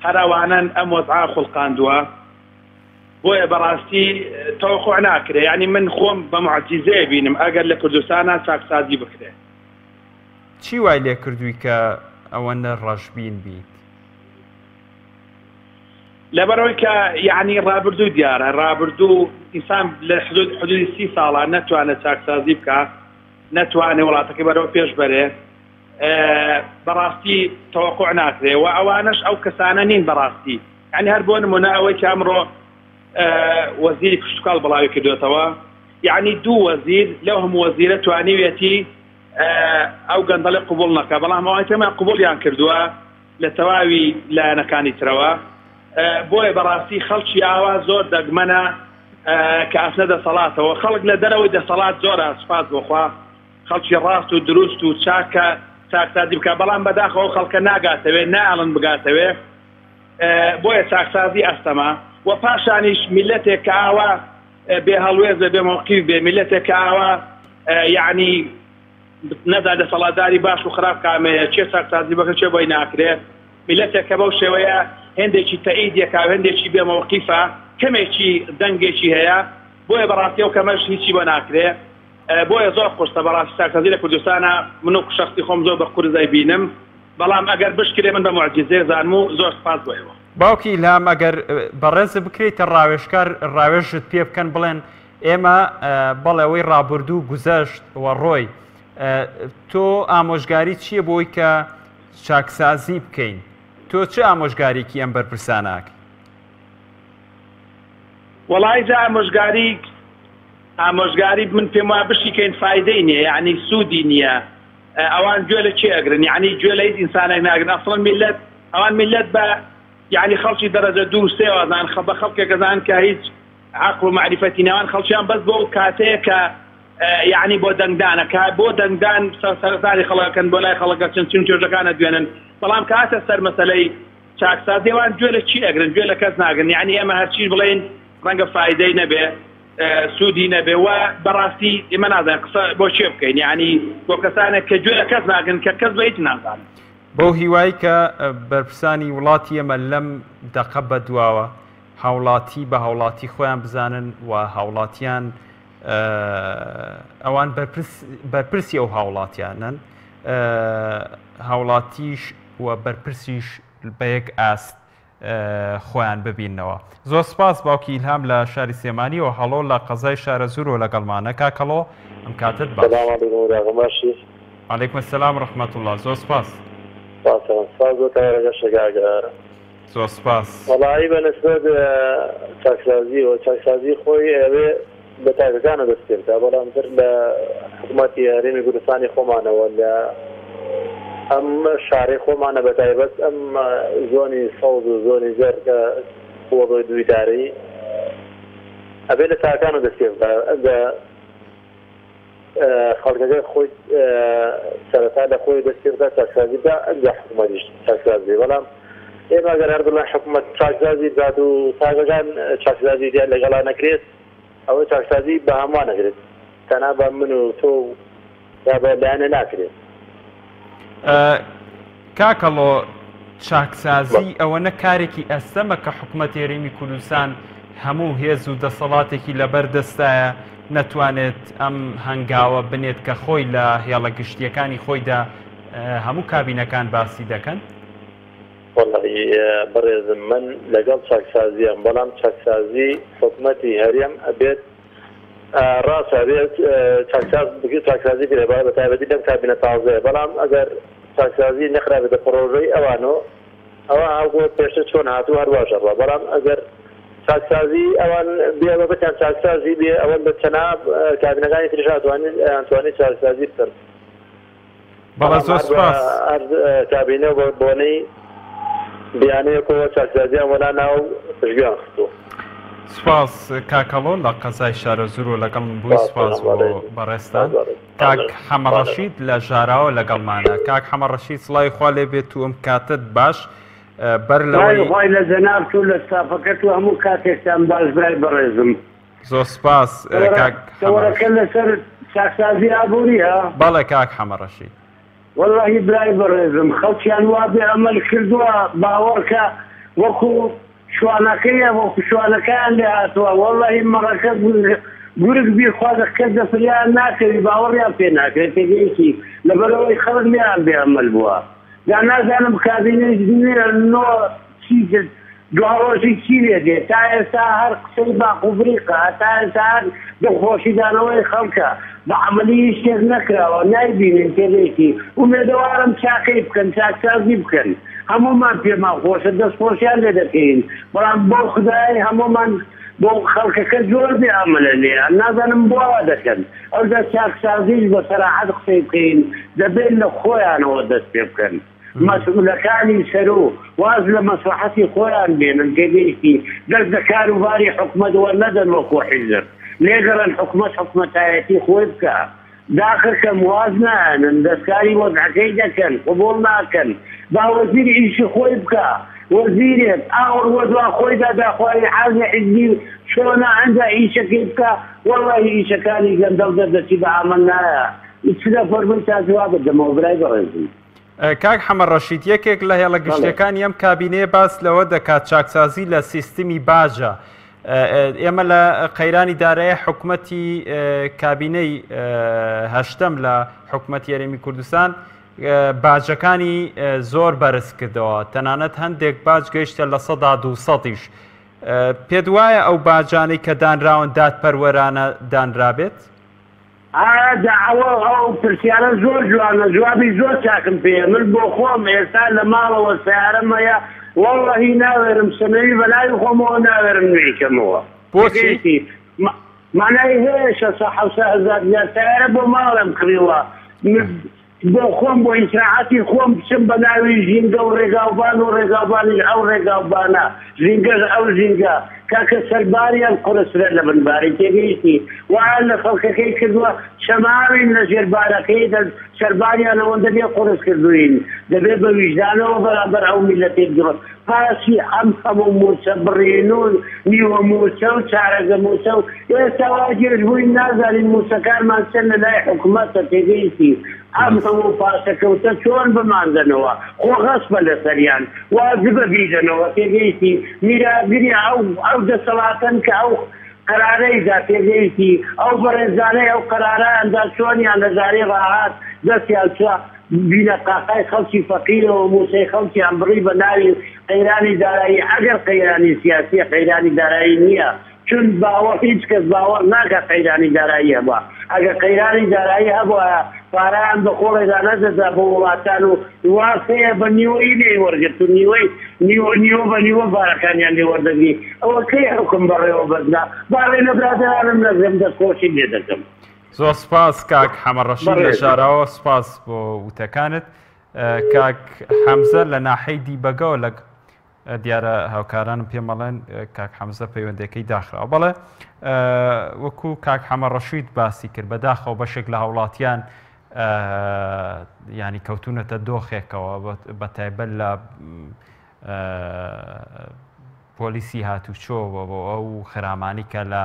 [SPEAKER 3] هەر ئەوانەن ئەم وەزعە خوڵقاندووە. بۆیە بەڕاستی تەوەقوع ناکرێ یانی من خۆم بە موعجیزەیە بینم ئەگەر لە کوردستانا چاکسازی بکرێ.
[SPEAKER 1] چی وای لێ کردووی کە ئەوەندە ڕەشبین بیت؟
[SPEAKER 3] لەبەرئەوەی کە یانی ڕابردوو دیارە ڕابردوو ئینسان لە حدود حدودی سی ساڵە نەتوانێت چاکسازی بکا نەتوانێ وڵاتەکەی بەرەو پێش بەرێ بەڕاستی تەوەقوع ناکرێ و ئەوانەش ئەو کەسانە نین بەڕاستی یانی هەر بۆ نمونە ئەوەی کە ئەمڕۆ وەزیری کشتوکاڵ بڵاوی کردوێتەوە یعنی دوو وەزیر لەو هەموو وەزیرە توانیویەتی ئەو گەندەڵی قوبول نەکە بەڵام ئەوانی ترمان قوبولیان کردووە لە تەواوی لایەنەکانی ترەوە بۆیە بەڕاستی خەڵکی ئاوا زۆر دەگمەنە کە ئەچنە دەسەڵاتەوە خەڵک لە دەرەوەی دەسەڵات زۆرە سوپاس بۆخوا خەڵکی ڕاست و دروست و چاکە چاکسازی بکە بەڵام بەداخەوە خەڵکە ناگاتەوێ ناڵن بگاتەوێ بۆیە چاکسازی ئەستەمە و پاشانیش میلەتێک کە ئاوا بێ هەڵوێست بێ بێ مەوقیف بێ میلەتێک کە ئاوا یعنی نەدا دەسەڵاتداری باش و خراپ کامەیە کێ چاکسازی بەکە کێ بۆی ناکرێ میلەتێک کە بەو شێوەیە هێندێکی تەئید یەکا و هێندێکی بێ مەوقیفە کەمێکی دەنگێکی هەیە بۆیە بەڕاستی ئەو کەمەش هیچی بۆ ناکرێ بۆیە زۆر قورسە بەڕاستی چاکسازی لە کوردستانا من و شەخسی خۆم زۆر بە قورس ئەیبینم بەڵام ئەگەر بشکرێ من بە موعجیزەیە زانم و زۆر سپاس بۆ ئێوە.
[SPEAKER 1] باوکی ئیلهام ئەگەر بەڕێزت بکرێیتە ڕاوێژکار ڕاوێژت پێ بکەن بڵێن ئێمە بەڵێ ئەوەی ڕابردوو گوزەشت و ڕۆی تۆ ئامۆژگاری چییە بۆی کە چاکسازی بکەین تۆ چ ئامۆژگاریکی ئەم بەرپرساناک؟
[SPEAKER 3] وەڵی جا ئامۆژگاری ئامۆژگاری من پێم وا بشیکەین فایدەی نییە یعنی سوودی نییە ئەوان گوێ لە کێ ئەگرن یعنی گوێ لە هیچ ئینسانێک ناگرن ئەسڵەن میلەت ئەوان میلەت بە یعنی خەڵکی دەرەجە دوو سێ وازان خە بە خەڵکێک ئەزان کە هیچ عەقڵ و مەعریفەتی ناوان خەڵکیان بەس بۆ کاتەیە کە یعنی بۆ دەنگدانە کە بۆ دەنگدان سەرساری خەڵەکەن بۆ لای خەڵک ئەچن چین توێژەکانە دوێنن بەڵام کاتە سەر مەسەلەی چاکسازی ئەوان گوێ لە چی ئەگرن گوێ لە کەس ناگرن یعنی ئێمە هەرچیش بڵێین ڕەنگە فایدەی نەبێ سوودی نەبێ و بەڕاستی ئێمە نازانین قسە بۆ کێ بکەین یعنی بۆ کەسانێک کە گوێ لە کەس ناگرن کە کەس بە هیچ نازانن.
[SPEAKER 1] بەو هیوای کە بەرپرسانی وڵاتی ئێمە لەم دەقە بەدواوە هاوڵاتی بە هاوڵاتی خۆیان بزانن و هاوڵاتیان ئەوان بەرپرسی ئەو هاوڵاتیانن هاوڵاتیش و بەرپرسیش بە یەک ئاست خۆیان ببیننەوە. زۆر سپاس باوکی ئیلهام لە شاری سلێمانیەوە هەڵۆ لە قەزای شارەزوورەوە لەگەڵمانە کاک هەڵۆ ئەم کاتت باش.
[SPEAKER 4] سلام علیکم براکەم باشی؟
[SPEAKER 1] علیکم السلام رحمت اللە زۆر سپاس.
[SPEAKER 4] سپاس سپاس بۆ تەوەرەکەشت کاک.
[SPEAKER 1] زۆر سپاس.
[SPEAKER 4] وەڵایی بە نسبەت چاکسازیەوە چاکسازی خۆی ئەوێ لە تاکەکانە دەست پێ بکا بەڵام تر لە حکومەتی هەرێمی کوردستانی خۆمانەوە لە ئەم شارەی خۆمانە بە تایبەت ئەم زۆنی سەوز و زۆنی زەرد کە بووە بە دوو ئیدارەیی ئەبێ لە تاکانە دەست پێ بکا ئەگە خەڵکەکە خۆی سەرەتا لە خۆی دەست پێ بکات چاکسازی بکات ئەنجا حکوومەتیش چاکساز بێ بەڵام ئێمە گەر هەر بڵێن حکوومەت چاکسازی بکات و تاکەکان چاکسازی دیار لەگەڵا نەکرێت ئەوە چاکسازی بە هەمووان نەکرێت تەنها بە من و تۆ و یا بە لایەنە ناکرێت.
[SPEAKER 1] کاک هەڵۆ چاکسازی ئەوەنە کارێکی ئەستەمە کە حکومەتی هەرێمی کوردستان هەموو هێز و دەسەڵاتێکی لەبەر دەستایە نەتوانێت ئەم هەنگاوە بنێت کە خۆی لە هێڵە گشتیەکانی خۆیدا هەموو کابینەکان باسی دەکەن؟
[SPEAKER 4] وەڵی بەڕێزم من لەگەڵ چاکسازیام بەڵام چاکسازی حکومەتی هەرێم ئەبێت ڕاستە ئەبێت چاکساز چاکسازی کرێ بە تایبەتی لەم کابینە تازەیە بەڵام ئەگەر چاکسازی نەخرابێتە پڕۆژەی ئەوانۆ ئەوە هەوگۆ پێشتر چۆن هاتوو هەر واش ئەڕوا بەڵام ئەگەر چاکسازی ئەوان بێ بە بتان چاکسازی بێ ئەوە لە چەنا کابینەکانی تریش ئەتوانین ئەیانتوانی چاکسازی بکەن.
[SPEAKER 1] بەڵێ زۆر سوپاس.
[SPEAKER 4] هەر کابینە و بە بۆنەی بیانویەکەوە چاکسازیان وەلا نا و پشتگوێیان خستووە.
[SPEAKER 1] سوپاس کاک هەڵۆ لە قەزای شارەزوورەوە لەگەڵ من بووی سوپاس بۆ بەڕێزتان. کاک حەمەڕەشید لە ژاراوە لەگەڵمانە. کاک حەمەڕەشید سڵاوی خوا لێ بێت و ئەم کاتەت باش. بەر لەوەی.
[SPEAKER 5] سڵاوی خوای لە جەنابت و لە ستافەکەت و هەموو کاتێکتان باش برای بەڕێزم.
[SPEAKER 1] زۆر سپاس کاک حەمە
[SPEAKER 5] تەوەرەکە لەسەر چاکسازی ئابووریە؟
[SPEAKER 1] بەڵێ کاک حەمە ڕەشید.
[SPEAKER 5] وەڵاهی برای بەڕێزم خەڵکیان وا بێ ئەمەل کردووە باوەڕکە وەکو. شوانەکەیە وەکو شوانەکەیان لێ هاتووە وەڵی مەڕەکە گورگ بیخوا کەس لە فریایان ناکەوی باوەڕیان پێ ناکرێت تێگەیشتی لەبەرئەوەی خەڵک لێیان بێ ئەمەل بووە جا نازانم کابینەی نوێ نۆ چی دواڕۆژی چی لێ دێ تا ئێستا هەر قسەی باق و بریقە تا ئێستا هەر دڵخۆشیدانەوەی خەڵکە بە عەمەلی هیچ شتێک نەکراوە نایبینین تێگەیشتی ئومێدەوارم چاکەی بکەن چاکسازی بکەن هەموومان پێمان خۆشە دەستخۆشیان لێ دەکەین بەڵام بۆ خودای هەموومان بۆ خەڵکەکە زۆر بێ ئەمەلە لێیان نازانم بۆ وا دەکەن ئەوجا چاکسازیش بە سەراحەت قسەی بکەین دەبێت لە خۆیانەوە دەست پێ بکەن مەسئولەکانی سەرو واز لە مەسڵەحەتی خۆیان بێنن تێگەیشتی دەست لە کار و باری حکومەت وەرنەدەن وەکو حیزب لێگەڕێن حکومەت حکومەتایەتی خۆی بکا داخەکەم واز نایەنن دەستکاری وەزعەکەی دەکەن قبوڵ ناکەن با وەزیر ئیشی خۆی بکا وەزیرێک ئاوڕ وەدوا خۆیدا داخوازی حازی حیزبی چۆنە ئەنجا ئیشەکەی بکا وەڵاهی ئیشەکانی گەندەڵ دەردەچی بە ئامەل نایە چ دەفەرمووی تا جوابت دەمەوە برای بەڕێزم.
[SPEAKER 1] کاک حەمە ڕەشید یەکێک لە هێڵە گشتیەکانی ئەم کابینەیە باس لەوە دەکات چاکسازی لە سیستمی باجە. ئێمە لە قەیرانی دارایی حکومەتی کابینەی هەشتەم لە حکومەتی هەرێمی کوردستان باجەکانی زۆر بەرز کردەوە تەنانەت هەندێک باج گەیشتە 200%یش. پێت وایە ئەو باجانەی کە دانراون دادپەروەرانە دانرابێت؟
[SPEAKER 5] ئا جا ئەوە ئەو پرسیارە زۆر جوانە جوابی زۆر چاکم پێیە من بۆ خۆم ئێستا لە ماڵەوە سەیارەم هەیە وەڵڵەهی ناوێرم سەنەوی بە ناوی خۆمەوە ناوێرم نوێی کەمەوە
[SPEAKER 1] بۆچی؟
[SPEAKER 5] تێگەیشتی مانای هەیە شەسە حەوسە هەزار دینار سەیارە بۆ ماڵێم کڕیوە بۆ خۆم بۆ ئیسراحەتی خۆم بچم بە ناوی ژینگە و ڕێگاوبان و ڕێگاوبانیش ئەو ڕێگاوبانە ژینگەش ئەو ژینگە کاکە سەرباریان قورسترە لە بن باری تێگەیشتی وایان لە خەڵکەکەی کردووە چەماوین لە ژێر بارەکەی دە سەرباریان ئەوەندە لێ قورس کردووین دەبێ بە ویژدانەوە بەرامبەر ئەو میللەتەی بگڕ پاسی ئەم هەموو مووچە بڕین و نیوە مووچە و چارەگە مووچە و ئێستا وا گێژ بووین نازانین مووچەکانمان چەند لە لای حکومەتە تێگەیشتی ئەم هەموو پاشەکەوتە چۆن بماندەنەوە خۆ غەسپە لەسەریان واجبە بیدەنەوە تێگەیشتی میراتگری ئەو ئەو دەسەڵاتەن کە ئەو قەرارەی دا تێگەیشتی ئەو بەڕێزانەی ئەو قەرارەیان دا چۆنیان لە جارەی ڕاهات دەستیان چوە بینە قاقای خەڵکی فەقیرەوە موچەی خەڵکیان بڕی بە ناوی قەیرانی دارایی ئەگەر قەیرانی سیاسیە قەیرانی دارایی نیە چون باوەڕ هیچ کەس باوەڕ ناکا قەیرانی دارایی هەبا ئەگەر قەیرانی دارایی هەبوایە پارەیان بە خۆڵێدا نەدەدا بۆ وڵاتان و وا هەیە بە نیوەی لێی وەرگرت و نیوەی نیوە نیوە بە نیوە پارەکانیان لێ وەردەگری ئەوە کەی حوکم بەڕێوە بردنە با ڕێ لە برادەرانم نەگرم دەستخۆشی لێ دەکەم.
[SPEAKER 1] زۆر سپاس کاک حەمە ڕەشید لە
[SPEAKER 5] بەڕێزم.
[SPEAKER 1] شاراوە سپاس بۆ وتەکانت کاک حەمزە لە ناحەی دیبەگەوە لە دیارە هاوکارانم پێم ئەڵێن کاک حەمزە پەیوەندەکەی داخراوە بەڵێ وەکو کاک حەمە ڕەشید باسی کرد بەداخەوە بەشێک لە هاوڵاتیان ینی کەوتونەتە دۆخێکەوە بە تایبەت لە پۆلیسی هاتوچۆ بۆ ئەو خرامانی کە لە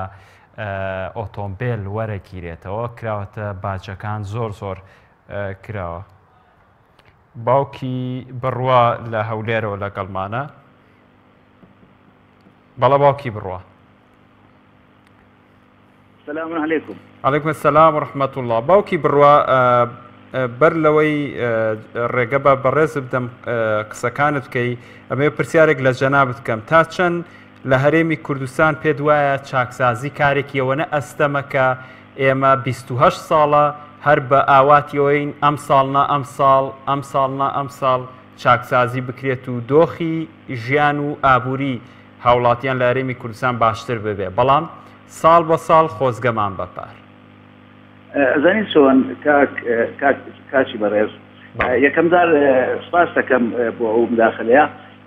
[SPEAKER 1] ئۆتۆمبیل وەرەگیرێتەوە کراوەتە باجەکان زۆر زۆر کراوە. باوکی بڕوا لە هەولێرەوە لەگەڵمانە بەڵە باوکی بڕوا.
[SPEAKER 6] سلام علیکم.
[SPEAKER 1] علیکم السلام و رحمة الله باوکی بڕوا بەر لەوەی ڕێگە بە بەڕێز بدەم قسەکانت بکەی ئەمەوێ پرسیارێک لە جەنابت بکەم تا چەند لە هەرێمی کوردستان پێت وایە چاکسازی کارێکی ئەوەنە ئەستەمە کە ئێمە 28 ساڵە هەر بە ئاواتی ئەوەین ئەمساڵ نا ئەمساڵ، ئەمساڵ نا ئەمساڵ چاکسازی بکرێت و دۆخی ژیان و ئابووری هاوڵاتیان لە هەرێمی کوردستان باشتر ببێ، بەڵام ساڵ بە ساڵ خۆزگەمان بە پار.
[SPEAKER 6] ئەزانی چۆن کاک کاک کاکی بەڕێز یەکەم جار سپاس دەکەم بۆ ئەو مداخلەیە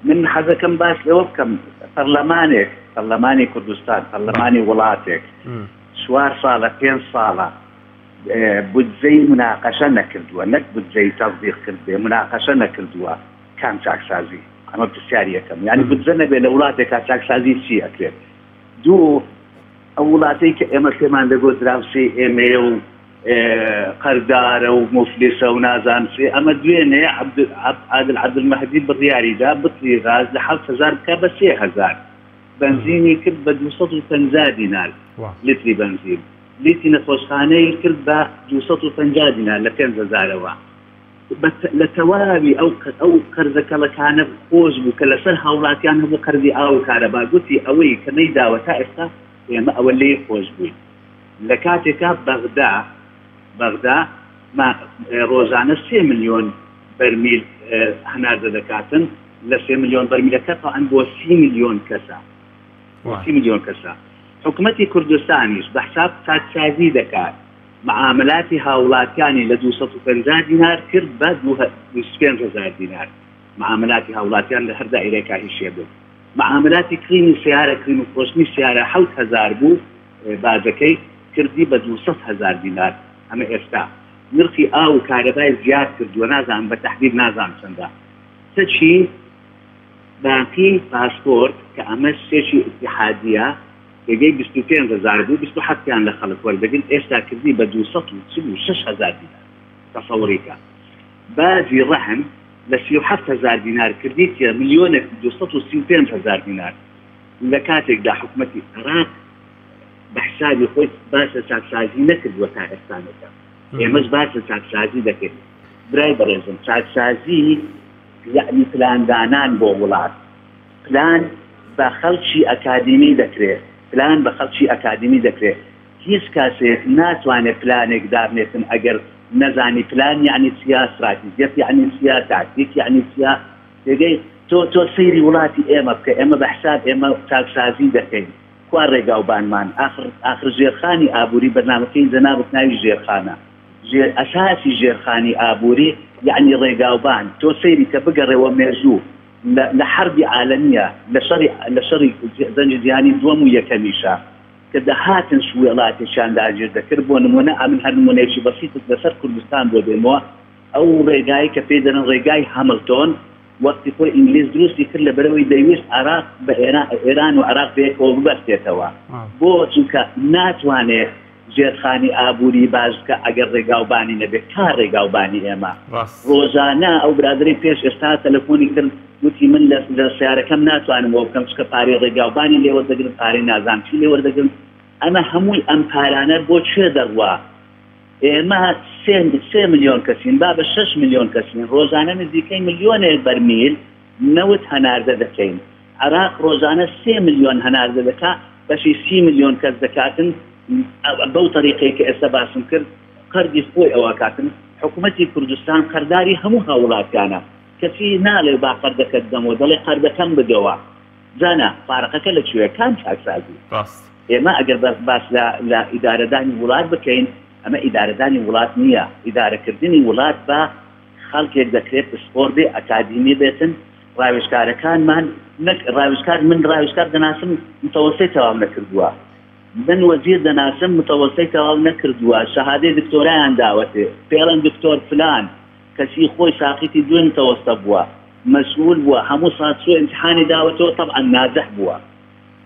[SPEAKER 6] من حەزەکەم باس لەوە بکەم پەرلەمانێک پەرلەمانی کوردستان پەرلەمانی وڵاتێک چوار ساڵە پێنج ساڵە بودجەی مناقەشە نەکردووە نەک بودجەی تەسدیق کردبێ مناقەشە نەکردووە کام چاکسازی ئەمە پرسیاری یەکەم یانی بودجە نەبێ لە وڵاتێکا چاکسازی چی ئەکرێت دوو ئەو وڵاتەی کە ئێمە پێمان دەگۆت دراوسێی ئێمەیە و قەردارە و موفلیسە و نازانم چی ئەمە دوێنێ عادل عەبدولمەهدی بڕیاری دا بتڵی غاز لە 7000 بکا بە 3000. بەنزینی کرد بە 250 دینار لتری بەنزین، لیتی نەخۆشخانەی کرد بە 250 دینار لە 5000ەوە. لە تەواوی ئەو ئەو قەرزە کەڵەکانە خۆش بوو کە لەسەر هاوڵاتیان هەبوو قەرزی ئاو و کارەبا گوتی ئەوەی کە نەیداوە تا ئێستا ئێمە ئەوە لێی خۆش بووین لە کاتێکا بەغدا بەغدا ما ڕۆژانە سێ ملیۆن بەرمیل هەناردە دەکاتن لە سێ ملیۆن بەرمیلەکە تەعەن بۆ سی ملیۆن کەسە بۆ سی ملیۆن کەسە حکومەتی کوردستانیش بە حساب چاکسازی دەکات معاملاتی هاوڵاتیانی لە 250 دینار کرد بە 25000 دینار معاملاتی هاوڵاتیان لە هەر دائیرەیەکا ئیشێ بێت معاملاتی کڕینی سیارە کڕین و فرۆشتنی سیارە 7000 بوو باجەکەی کردی بە 200 هەزار دینار ئەمە ئێستا نرخی ئاو و کارەبای زیاد کردووە نازانم بە تەحدید نازانم چەندە کەچی باقی پاسپۆرت کە ئەمەش چێکی ئیتیحادیە پێگەی 25 هەزار بوو 27 یان لە خەڵک وەردەگرت ئێستا کردی بە 246 هەزار دینار تەسەوڕی کە باجی ڕەهن لە 37 هەزار دینار کردیتیە ملیۆنێک و 235 هەزار دینار لە کاتێکدا حکومەتی عێراق بە حسابی خۆی باس لە چاکسازی نەکردووە تا ئێستانەکە ئێمەش باس لە چاکسازی دەکەین برای بەڕێزم چاکسازی یەعنی پلاندانان بۆ وڵات پلان بە خەڵکی ئەکادیمی دەکرێ پلان بە خەڵکی ئەکادیمی دەکرێ هیچ کاسێک ناتوانێت پلانێک دابنێتن ئەگەر نەزانی پلان یەعنی چیە ستراتیجیەت یەعنی چیە تاکتیک یەعنی چیە تێگەی تۆ تۆ سەیری وڵاتی ئێمە بکە ئێمە بە حساب ئێمە چاکسازی دەکەین کوا ڕێگاوبانمان ئاخر ئاخر ژێرخانی ئابووری بەرنامەکەی جەنابت ناوی ژێرخانە ژێر ئەساسی ژێرخانی ئابووری یەعنی ڕێگاوبان تۆ سەیری کە بگەڕێوە مێژوو لە لە حەربی عالەمیە لە شەڕی لە شەڕی جەنگی جیهانی دووەم و یەکەمیشا کە دەهاتن وێڵاتێکیان داگیر دەکرد بۆ نموونە ئەمن هەر نموونەیەکی بەسیتت لەسەر کوردستان بۆ دێمەوە ئەو ڕێگای کە پێی دەڵێن ڕێگای هاملتۆن وەختی خۆی ئینگلیز دروستی کرد لەبەرئەوەی دەیویست عێراق بە ئێران و عێراق بەیەکەوە ببەستێتەوە بۆ؟ چونکە ناتوانێ ژێرخانی ئابووری باش بکا ئەگەر ڕێگاوبانی نەبێ کا ڕێگاوبانی ئێمە ڕۆژانە ئەو برادەرەی پێش ئێستا تەلەفۆنی کرد وتی من لە سیارەکەم ناتوانم وە بکەم چونکە پارەی ڕێگاوبانی لێ وەردەگرن پارەی نازانم چی لێ وەردەگرن ئەمە هەمووی ئەم پارانە بۆ کوێ دەڕوا؟ ئێمە سێ ملیۆن کەسین، با بە شەش ملیۆن کەسین، ڕۆژانە نزیکەی ملیۆنێک بەرمیل نەوت هەناردە دەکەین. عێراق ڕۆژانە سێ ملیۆن هەناردە دەکا، بەشی سی ملیۆن کەس دەکاتن، بەو تەریقەی کە ئێستا باسم کرد، قەرزی خۆی ئەوە ئەکاتن. حکومەتی کوردستان قەرداری هەموو هاووڵاتیانە، کەچی ناڵێ با قەرزەکەت بدەمەوە، دەڵێ قەرزەکەم بدەوە. جا نا، فارقەکە لە کوێیە؟ کام چاکسازی؟
[SPEAKER 1] ڕاست.
[SPEAKER 6] ئێمە ئەگەر باس لە لە ئیدارەدانی وڵات بکەین، ئەمە ئیدارەدانی وڵات نییە، ئیدارەکردنی وڵات بە خەڵکێک دەکرێت پسپۆر بێ، ئەکادیمی بێتن، ڕاوێژکارەکانمان نەک ڕاوێژکار، من ڕاوێژکار دەناسم متەوەسەی تەواو نەکردووە، من وەزیر دەناسم متەوەسەی تەواو نەکردووە، شەهادەی دکتۆرایان داوەتێ، پێڵێن دکتۆر فلان، کەچی خۆی ساقیتی دووێ متەوەستە بووە، مەسئول بووە، هەموو ساڵ چووە ئیمتیحانی داوەتەوە، تەبعەن ناجح بووە.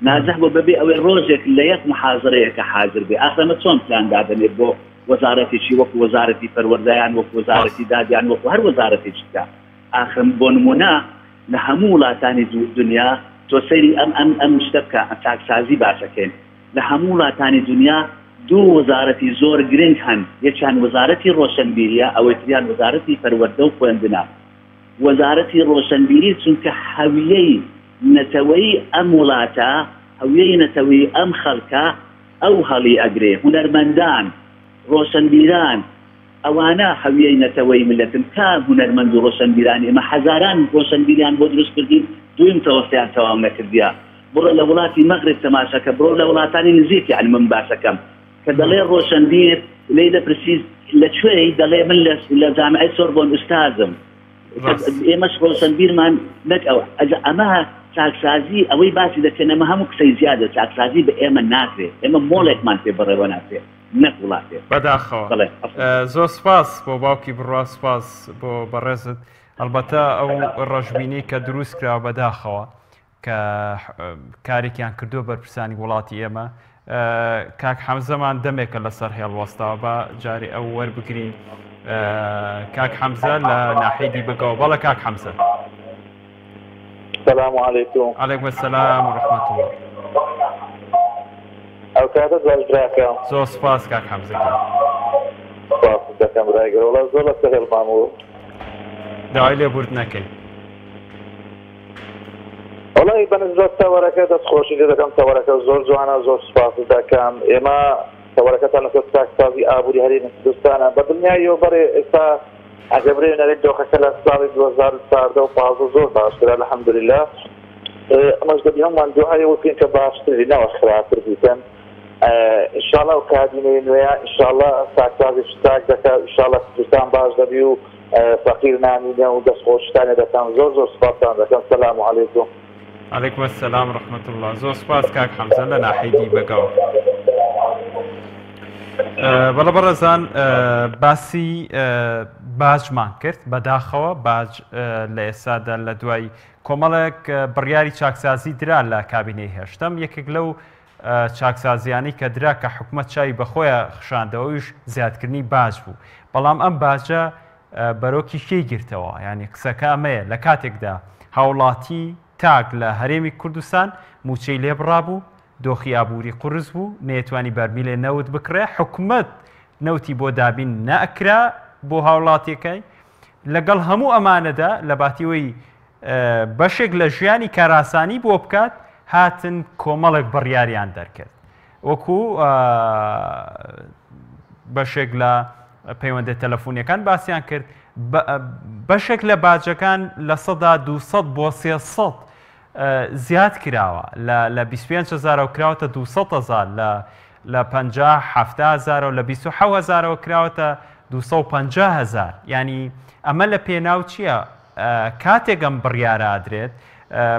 [SPEAKER 6] ناجح بووە بەبێ ئەوەی ڕۆژێک لە یەک محازەرەیەکە حازر بێ ئاخر ئەمە چۆن پلان دادەنێت بۆ وەزارەتێکی وەکو وەزارەتی پەروەردە یان وەکو وەزارەتی داد یان وەکو هەر وەزارەتێکی تر ئاخر بۆ نمونە لە هەموو وڵاتانی دنیا تۆ سەیری ئەم ئەم ئەم شتە بکە چاکسازی باسەکەین لە هەموو وڵاتانی دنیا دوو وەزارەتی زۆر گرنگ هەن یەکیان وەزارەتی ڕۆشنبیریە ئەوەی تریان وەزارەتی پەروەردە و خوێندنە وەزارەتی ڕۆشنبیری چونکە هەویەی نەتەوەیی ئەم وڵاتە، هەویەی نەتەوەیی ئەم خەڵکە ئەو هەڵی ئەگرێ، هونەرمەندان، ڕۆشنبیران ئەوانە هەویەی نەتەوەیی مللەتن، کام هونەرمەند و ڕۆشنبیرانی ئێمە هەزاران ڕۆشنبیریان بۆ دروست کردین دوویم تەوەستیان تەواو نەکردیە، بڕۆ لە وڵاتی مەغرب تەماشەکە، بڕۆ لە وڵاتانی نزیک یەعنی من باسەکەم کە دەڵێ ڕۆشنبیر لێی دەپرسی لە کوێی دەڵێ من لە جامعەی سۆربۆن ئوستازم. ئێمەش ڕۆشنبیرمان نەک ئەوە ئەجا ئەمە چاکسازی ئەوەی باسی دەکەن ئەمە هەموو قسەی زیادە چاکسازی بە ئێمە ناکرێت ئێمە مۆڵێکمان پێ بەڕێوە ناچێت نەک وڵاتێ
[SPEAKER 1] بەداخەوە زۆر سپاس بۆ باوکی بڕوا سپاس بۆ بەڕێزت ئەلبەتە ئەو ڕەشبینی کە دروست کرا بەداخەوە کە کارێکیان کردووە بەرپرسانی وڵاتی ئێمە کاک حەمزەمان دەمێکە لەسەر هێڵ وەستاوە بە جارێ ئەو وەربگرین کاک حەمزە لە ناحیەی دیبەگەوە بەڵێ کاک حەمزە
[SPEAKER 4] سلام علیکم
[SPEAKER 1] علیکم السلام و رحمة الله.
[SPEAKER 4] کاتت باش براکەم.
[SPEAKER 1] زۆر سوپاس کاک حەمزە گیان.
[SPEAKER 4] سوپاست دەکەم برای گەورە وەڵا زۆر لەسەر هێڵمان بوو.
[SPEAKER 1] داوای لێبوردن ئەکەین.
[SPEAKER 4] وەڵی بەنسبەت تەوەرەکە دەست خۆشی لێ دەکەم تەوەرەکە زۆر جوانە زۆر سوپاست دەکەم ئێمە تەوەرەکەتان لەسەر چاکسازی ئابووری هەرێمی کوردستانە بە دڵنیاییەوە بەڕێ ئێستا ئەگەر برێ نەرێت دۆخەکە لە ساڵی 2014 و 15 زۆر باشترە الحمدلله ئەمەش دەبی هەمووان دوعای ئەوە بکەین کە باشتر بی نەوەک خراپتر بیتن ئینشاڵا ئەو کابینەی نوێیە ئینشاڵا چاکسازێکی چاک دەکات ئینشاڵا کوردستان باش دەبی و فەقیر نامینێ و دەستخۆشیتان لێ دەکەم زۆر زۆر سوپاستان دەکەم سلام علیکم.
[SPEAKER 1] علیکم السلام رحمة اللە زۆر سوپاس کاک حەمزە لە ناحیەی دیبەگەوە. بەڵێ بەڕێزان باسی باجمان کرد بەداخەوە باج لە ئێستادا لە دوای کۆمەڵێک بڕیاری چاکسازی درا لە کابینەی هێشتەم یەکێک لەو چاکسازیانەی کە درا کە حکومەت چاوی بەخۆیان خشاندەوە ئەویش زیادکردنی باج بوو بەڵام ئەم باجە بەرۆکی کێی گرتەوە یانی قسەکە ئەمەیە لە کاتێکدا هاوڵاتی تاک لە هەرێمی کوردستان موچەی لێبڕابوو دۆخی ئابووری قورس بوو نەیەتوانی بەرمیلێ نەوت بکڕێ حکومەت نەوتی بۆ دابین نەئەکرا بۆ هاوڵاتیەکەی لەگەڵ هەموو ئەمانەدا لە باتیەوەی بەشێک لە ژیانی کارئاسانی بۆ بکات هاتن کۆمەڵێک بڕیاریان دەرکرد وەکو بەشێک لە پەیوەندە تەلەفۆنیەکان باسییان کرد بەشێک لە باجەکان لە سەدا 200 بۆ 300 زیاد کراوە لە 25 هزارەوە کراوەتە 200 هزار لە لە 50 70 هزارەوە لە 27 هزارەوە کراوەتە 250 هزار ینی ئەمە لە پێناو چییە؟ کاتێک ئەم بڕیارە ئەدرێت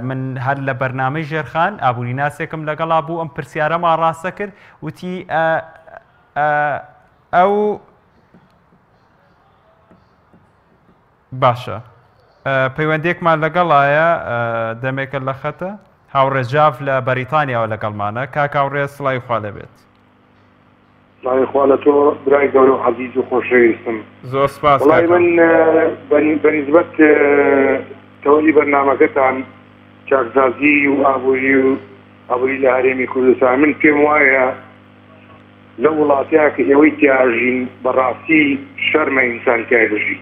[SPEAKER 1] من هەر لە بەرنامەی ژێرخان ئابووریناسێکم لەگەڵا بوو ئەم پرسیارەم ئاڕاستە کرد وتی ئەو باشە پەیوەندێکمان لەگەڵایە دەمێکە لە خەتە هاوڕێ جاف لە بەریتانیاوە لەگەڵمانە کاک هاوڕێ سڵاوی خوا لێبێت.
[SPEAKER 7] سڵاوی خوا لە تۆ برای گەورە و عەزیز و خۆشەویستم.
[SPEAKER 1] زۆر سپاس
[SPEAKER 7] وەڵای
[SPEAKER 1] کاک
[SPEAKER 7] من بە نیسبەت تەوەری بەرنامەکەتان چاکسازی و ئابووری و ئابووری لە هەرێمی کوردستان من پێم وایە لەو وڵاتەیە کە ئێوەی تیا ئەژین بەڕاستی شەرمە ئینسان تیای بژی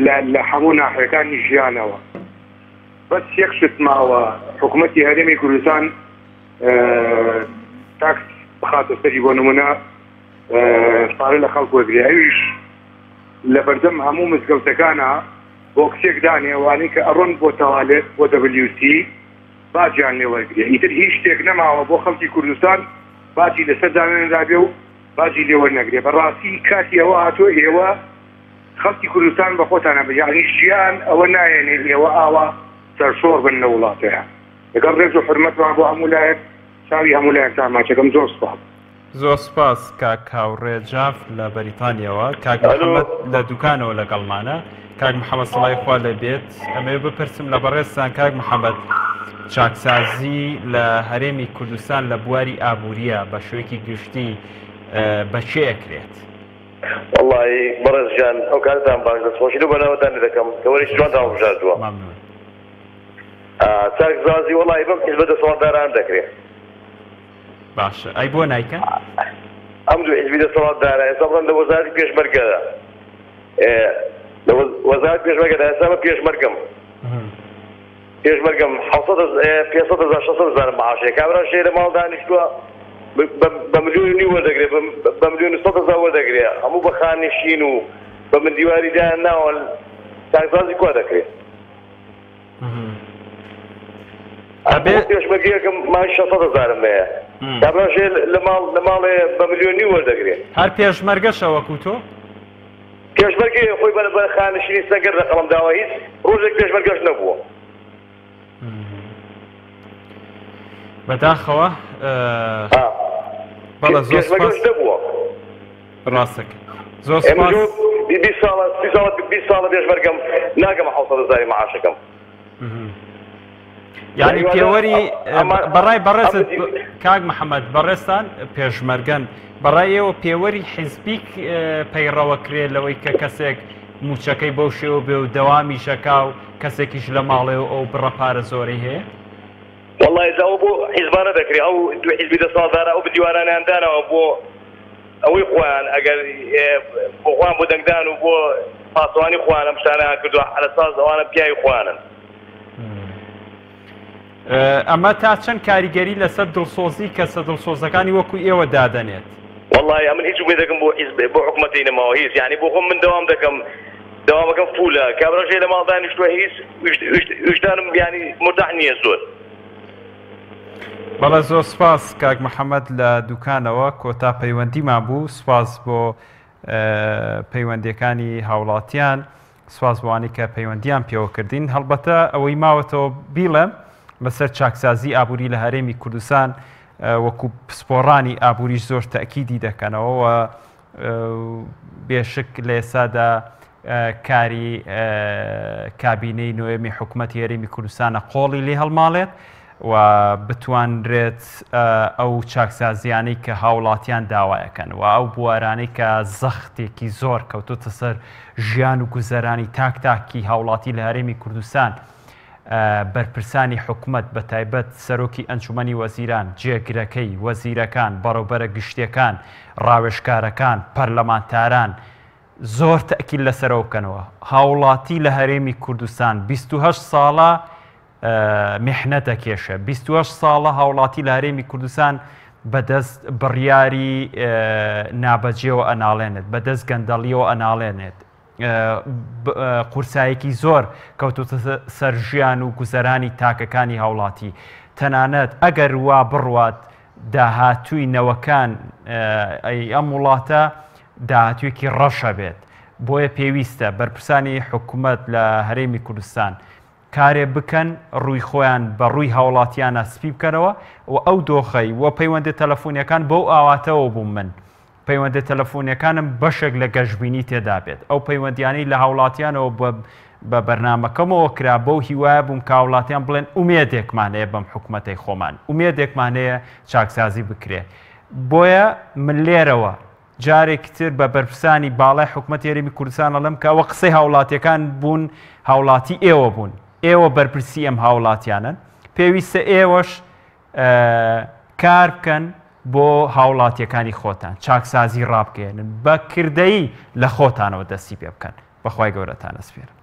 [SPEAKER 7] لە لە هەموو ناحیەکانی ژیانەوە بەس یەک شت ماوە حکوومەتی هەرێمی کوردستان تاکس بخاتە سەری بۆ نمونە پارە لە خەڵک وەرگێ ئەویش لە بەردەم هەموو مزگەوتەکانە بۆکسێک دانێ ئەوانەی کە ئەڕۆن بۆ تەوالێت بۆ WC باجیان لێ وەرگێ ئیتر هیچ شتێک نەماوە بۆ خەڵکی کوردستان باجی لەسەر دانەنرابێ و باجی لێ وەرنەگرێ بەڕاستی کاتی ئەوە هاتووە ئێوە خەڵکی کوردستان بە خۆتانە بە یعنی ژیان ئەوە نایەنێ ئێوە ئاوا سەرشۆڕ بن لە وڵاتەیە لەگەڵ ڕێز و حورمەتمان بۆ هەموو لایەک چاوی هەموو لایەکتان ماچەکەم زۆر سوپاس.
[SPEAKER 1] زۆر سوپاس کاک هاوڕێ جاف لە بەریتانیەوە کاک محەمەد لە دوکانەوە لەگەڵمانە کاک محەمەد سڵاوی خوا لێ بێت ئەمەوێ بپرسم لە بەڕێزتان کاک محەمەد چاکسازی لە هەرێمی کوردستان لە بواری ئابووریە بە شێوەیەکی گشتی بە کێ ئەکرێت؟
[SPEAKER 4] وەڵایی بەڕێز گیان ئەو کاتەتان باش دەستخۆشی لەو بەرنامەتان لێ دەکەم تەوەرێکی جوانتان هەڵبژاردووە.
[SPEAKER 1] مەمنون.
[SPEAKER 4] چاک زازی وەڵاهی بەم حیزبە دەسەڵاتدارانە دەکرێ.
[SPEAKER 1] باشە ئەی بۆ نایکەن؟
[SPEAKER 4] ئەم دوو حیزبی دەسەڵاتدارە ئێستا بڵێن لە وەزارەتی پێشمەرگەدا لە وەزارەتی پێشمەرگەدا ئێستا من پێشمەرگەم پێشمەرگەم 500 هەزار 600 هەزارم معاشەیە کابرا شێ لە ماڵ دانیشتووە بە ملیۆن و نیو وەردەگرێ بە ملیۆن و 100 هەزار وەردەگرێ هەموو بە خانشین و بە من دیواری دایان ناوە چاکسازی کوا دەکرێ؟
[SPEAKER 1] ئەبێ
[SPEAKER 4] پێشمەرگەیەکم مانگی 600 هەزارم هەیە کابرا ژێ لە ماڵ لە ماڵێ بە ملیۆن نیو وەردەگرێ.
[SPEAKER 1] هەر پێشمەرگەشە وەکو تۆ؟
[SPEAKER 4] پێشمەرگەیە خۆی بە بە خانەنشینی سەنگەر لە قەڵەم داوە هیچ ڕۆژێک پێشمەرگەش نەبووە.
[SPEAKER 1] بەداخەوە بەڵێ زۆر سوپاس.
[SPEAKER 4] پێشمەرگەش نەبووە.
[SPEAKER 1] ڕاستەکەی زۆر سوپاس.
[SPEAKER 4] 20 ساڵە 30 ساڵە 20 ساڵە پێشمەرگەم ناگەمە 700 هەزاری معاشەکەم.
[SPEAKER 1] یعنی پێوەری بەڕای بەڕێزت کاک محەممەد بەڕێزتان پێشمەرگەن بەڕای ئێوە پێوەری حیزبی پەیڕەوە کرێ لەوەی کە کەسێک موچەکەی بەو شێوە بێ و دەوامی شەکا و کەسێکیش لە ماڵێ و ئەو بڕە پارە زۆرەی هەیە؟
[SPEAKER 8] وەڵا ئێستا ئەوە بۆ حیزبانە دەکرێ ئەو دوو حیزبی دەسەڵاتدارە ئەو دیوارانەیان داناوە بۆ ئەوەی خۆیان ئەگەر بۆ خۆیان بۆ دەنگدان و بۆ پاسەوانی خۆیان ئەم شتانەیان کردووە عەلەساس ئەوانە پیاوی خۆیانن.
[SPEAKER 1] ئەمە تا چەند کاریگەری لەسەر دڵسۆزی کەسە دڵسۆزەکانی وەکو ئێوە دادەنێت؟
[SPEAKER 8] وەڵاهی ئەمن هیچ ئومێدێکم بۆ حیزب بۆ حکومەتی نەماوە هیچ یانی بۆ خۆم من دەوام دەکەم دەوامەکەم فولە کابراش هەیە لە ماڵ دانیشتووە هیچ ویژدانم یانی مورتاح نییە زۆر.
[SPEAKER 1] بەڵێ زۆر سوپاس کاک محەمەد لە دوکانەوە کۆتا پەیوەندیمان بوو سوپاس بۆ پەیوەندیەکانی هاوڵاتیان سوپاس بۆ ئەوانەی کە پەیوەندیان پێوە کردین هەڵبەتە ئەوەی ماوەتەوە بیڵێم لەسەر چاکسازی ئابووری لە هەرێمی کوردستان وەکو پسپۆڕانی ئابووریش زۆر تەکیدی دەکەنەوە و بێشک لە ئێستادا کاری کابینەی نۆیەمی حکوومەتی هەرێمی کوردستانە قۆڵی لێ هەڵماڵێت و بتوانرێت ئەو چاکسازیانەی کە هاوڵاتیان داوایەکەن و ئەو بوارانەی کە زەختێکی زۆر کەوتۆتە سەر ژیان و گوزەرانی تاک تاکی هاوڵاتی لە هەرێمی کوردستان بەرپرسانی حکومەت بە تایبەت سەرۆکی ئەنجومەنی وەزیران، جێگرەکەی، وەزیرەکان، بەڕێوبەرە گشتیەکان، ڕاوێژکارەکان، پەرلەمانتاران زۆر تەئکید لەسەرەوە بکەنەوە. هاوڵاتی لە هەرێمی کوردستان 28 ساڵە میحنەت ئەکێشێ، 28 ساڵە هاوڵاتی لە هەرێمی کوردستان بەدەست بڕیاری نابەجێوە ئەناڵێنێت، بەدەست گەندەڵیەوە ئەناڵێنێت، قورسایەکی زۆر کەوتوتە سەر ژیان و گوزەرانی تاکەکانی هاوڵاتی تەنانەت ئەگەر وا بڕوات داهاتووی نەوەکان ئەم وڵاتە داهاتوویەکی ڕەشە بێت بۆیە پێویستە بەرپرسانی حکومەت لە هەرێمی کوردستان کارێ بکەن ڕووی خۆیان بە ڕووی هاوڵاتیانە سپی بکەنەوە و ئەو دۆخەی و پەیوەندە تەلەفۆنیەکان بەو ئاواتەوە بووم من پەیوەندە تەلەفۆنیەکانم بەشێک لە گەشبینی تێدا بێت ئەو پەیوەندیانەی لە هاوڵاتیانەوە بە بە بەرنامەکەمەوە کرا بەو هیوایە بووم کە هاوڵاتیان بڵێن ئومێدێکمان هەیە بەم حکومەتەی خۆمان ئومێدێکمان هەیە چاکسازی بکرێ بۆیە من لێرەوە جارێکی تر بە بەرپرسانی باڵای حکومەتی هەرێمی کوردستان ئەڵێم کە ئەوە قسەی هاوڵاتیەکان بوون هاوڵاتی ئێوە بوون ئێوە بەرپرسی ئەم هاوڵاتیانن پێویستە ئێوەش کار بکەن بۆ هاوڵاتیەکانی خۆتان چاکسازی ڕابگەێنن بە کردەی لە خۆتانەوە دەستی پێ بکەن بەخوای گەورەتان ئەسپێرم.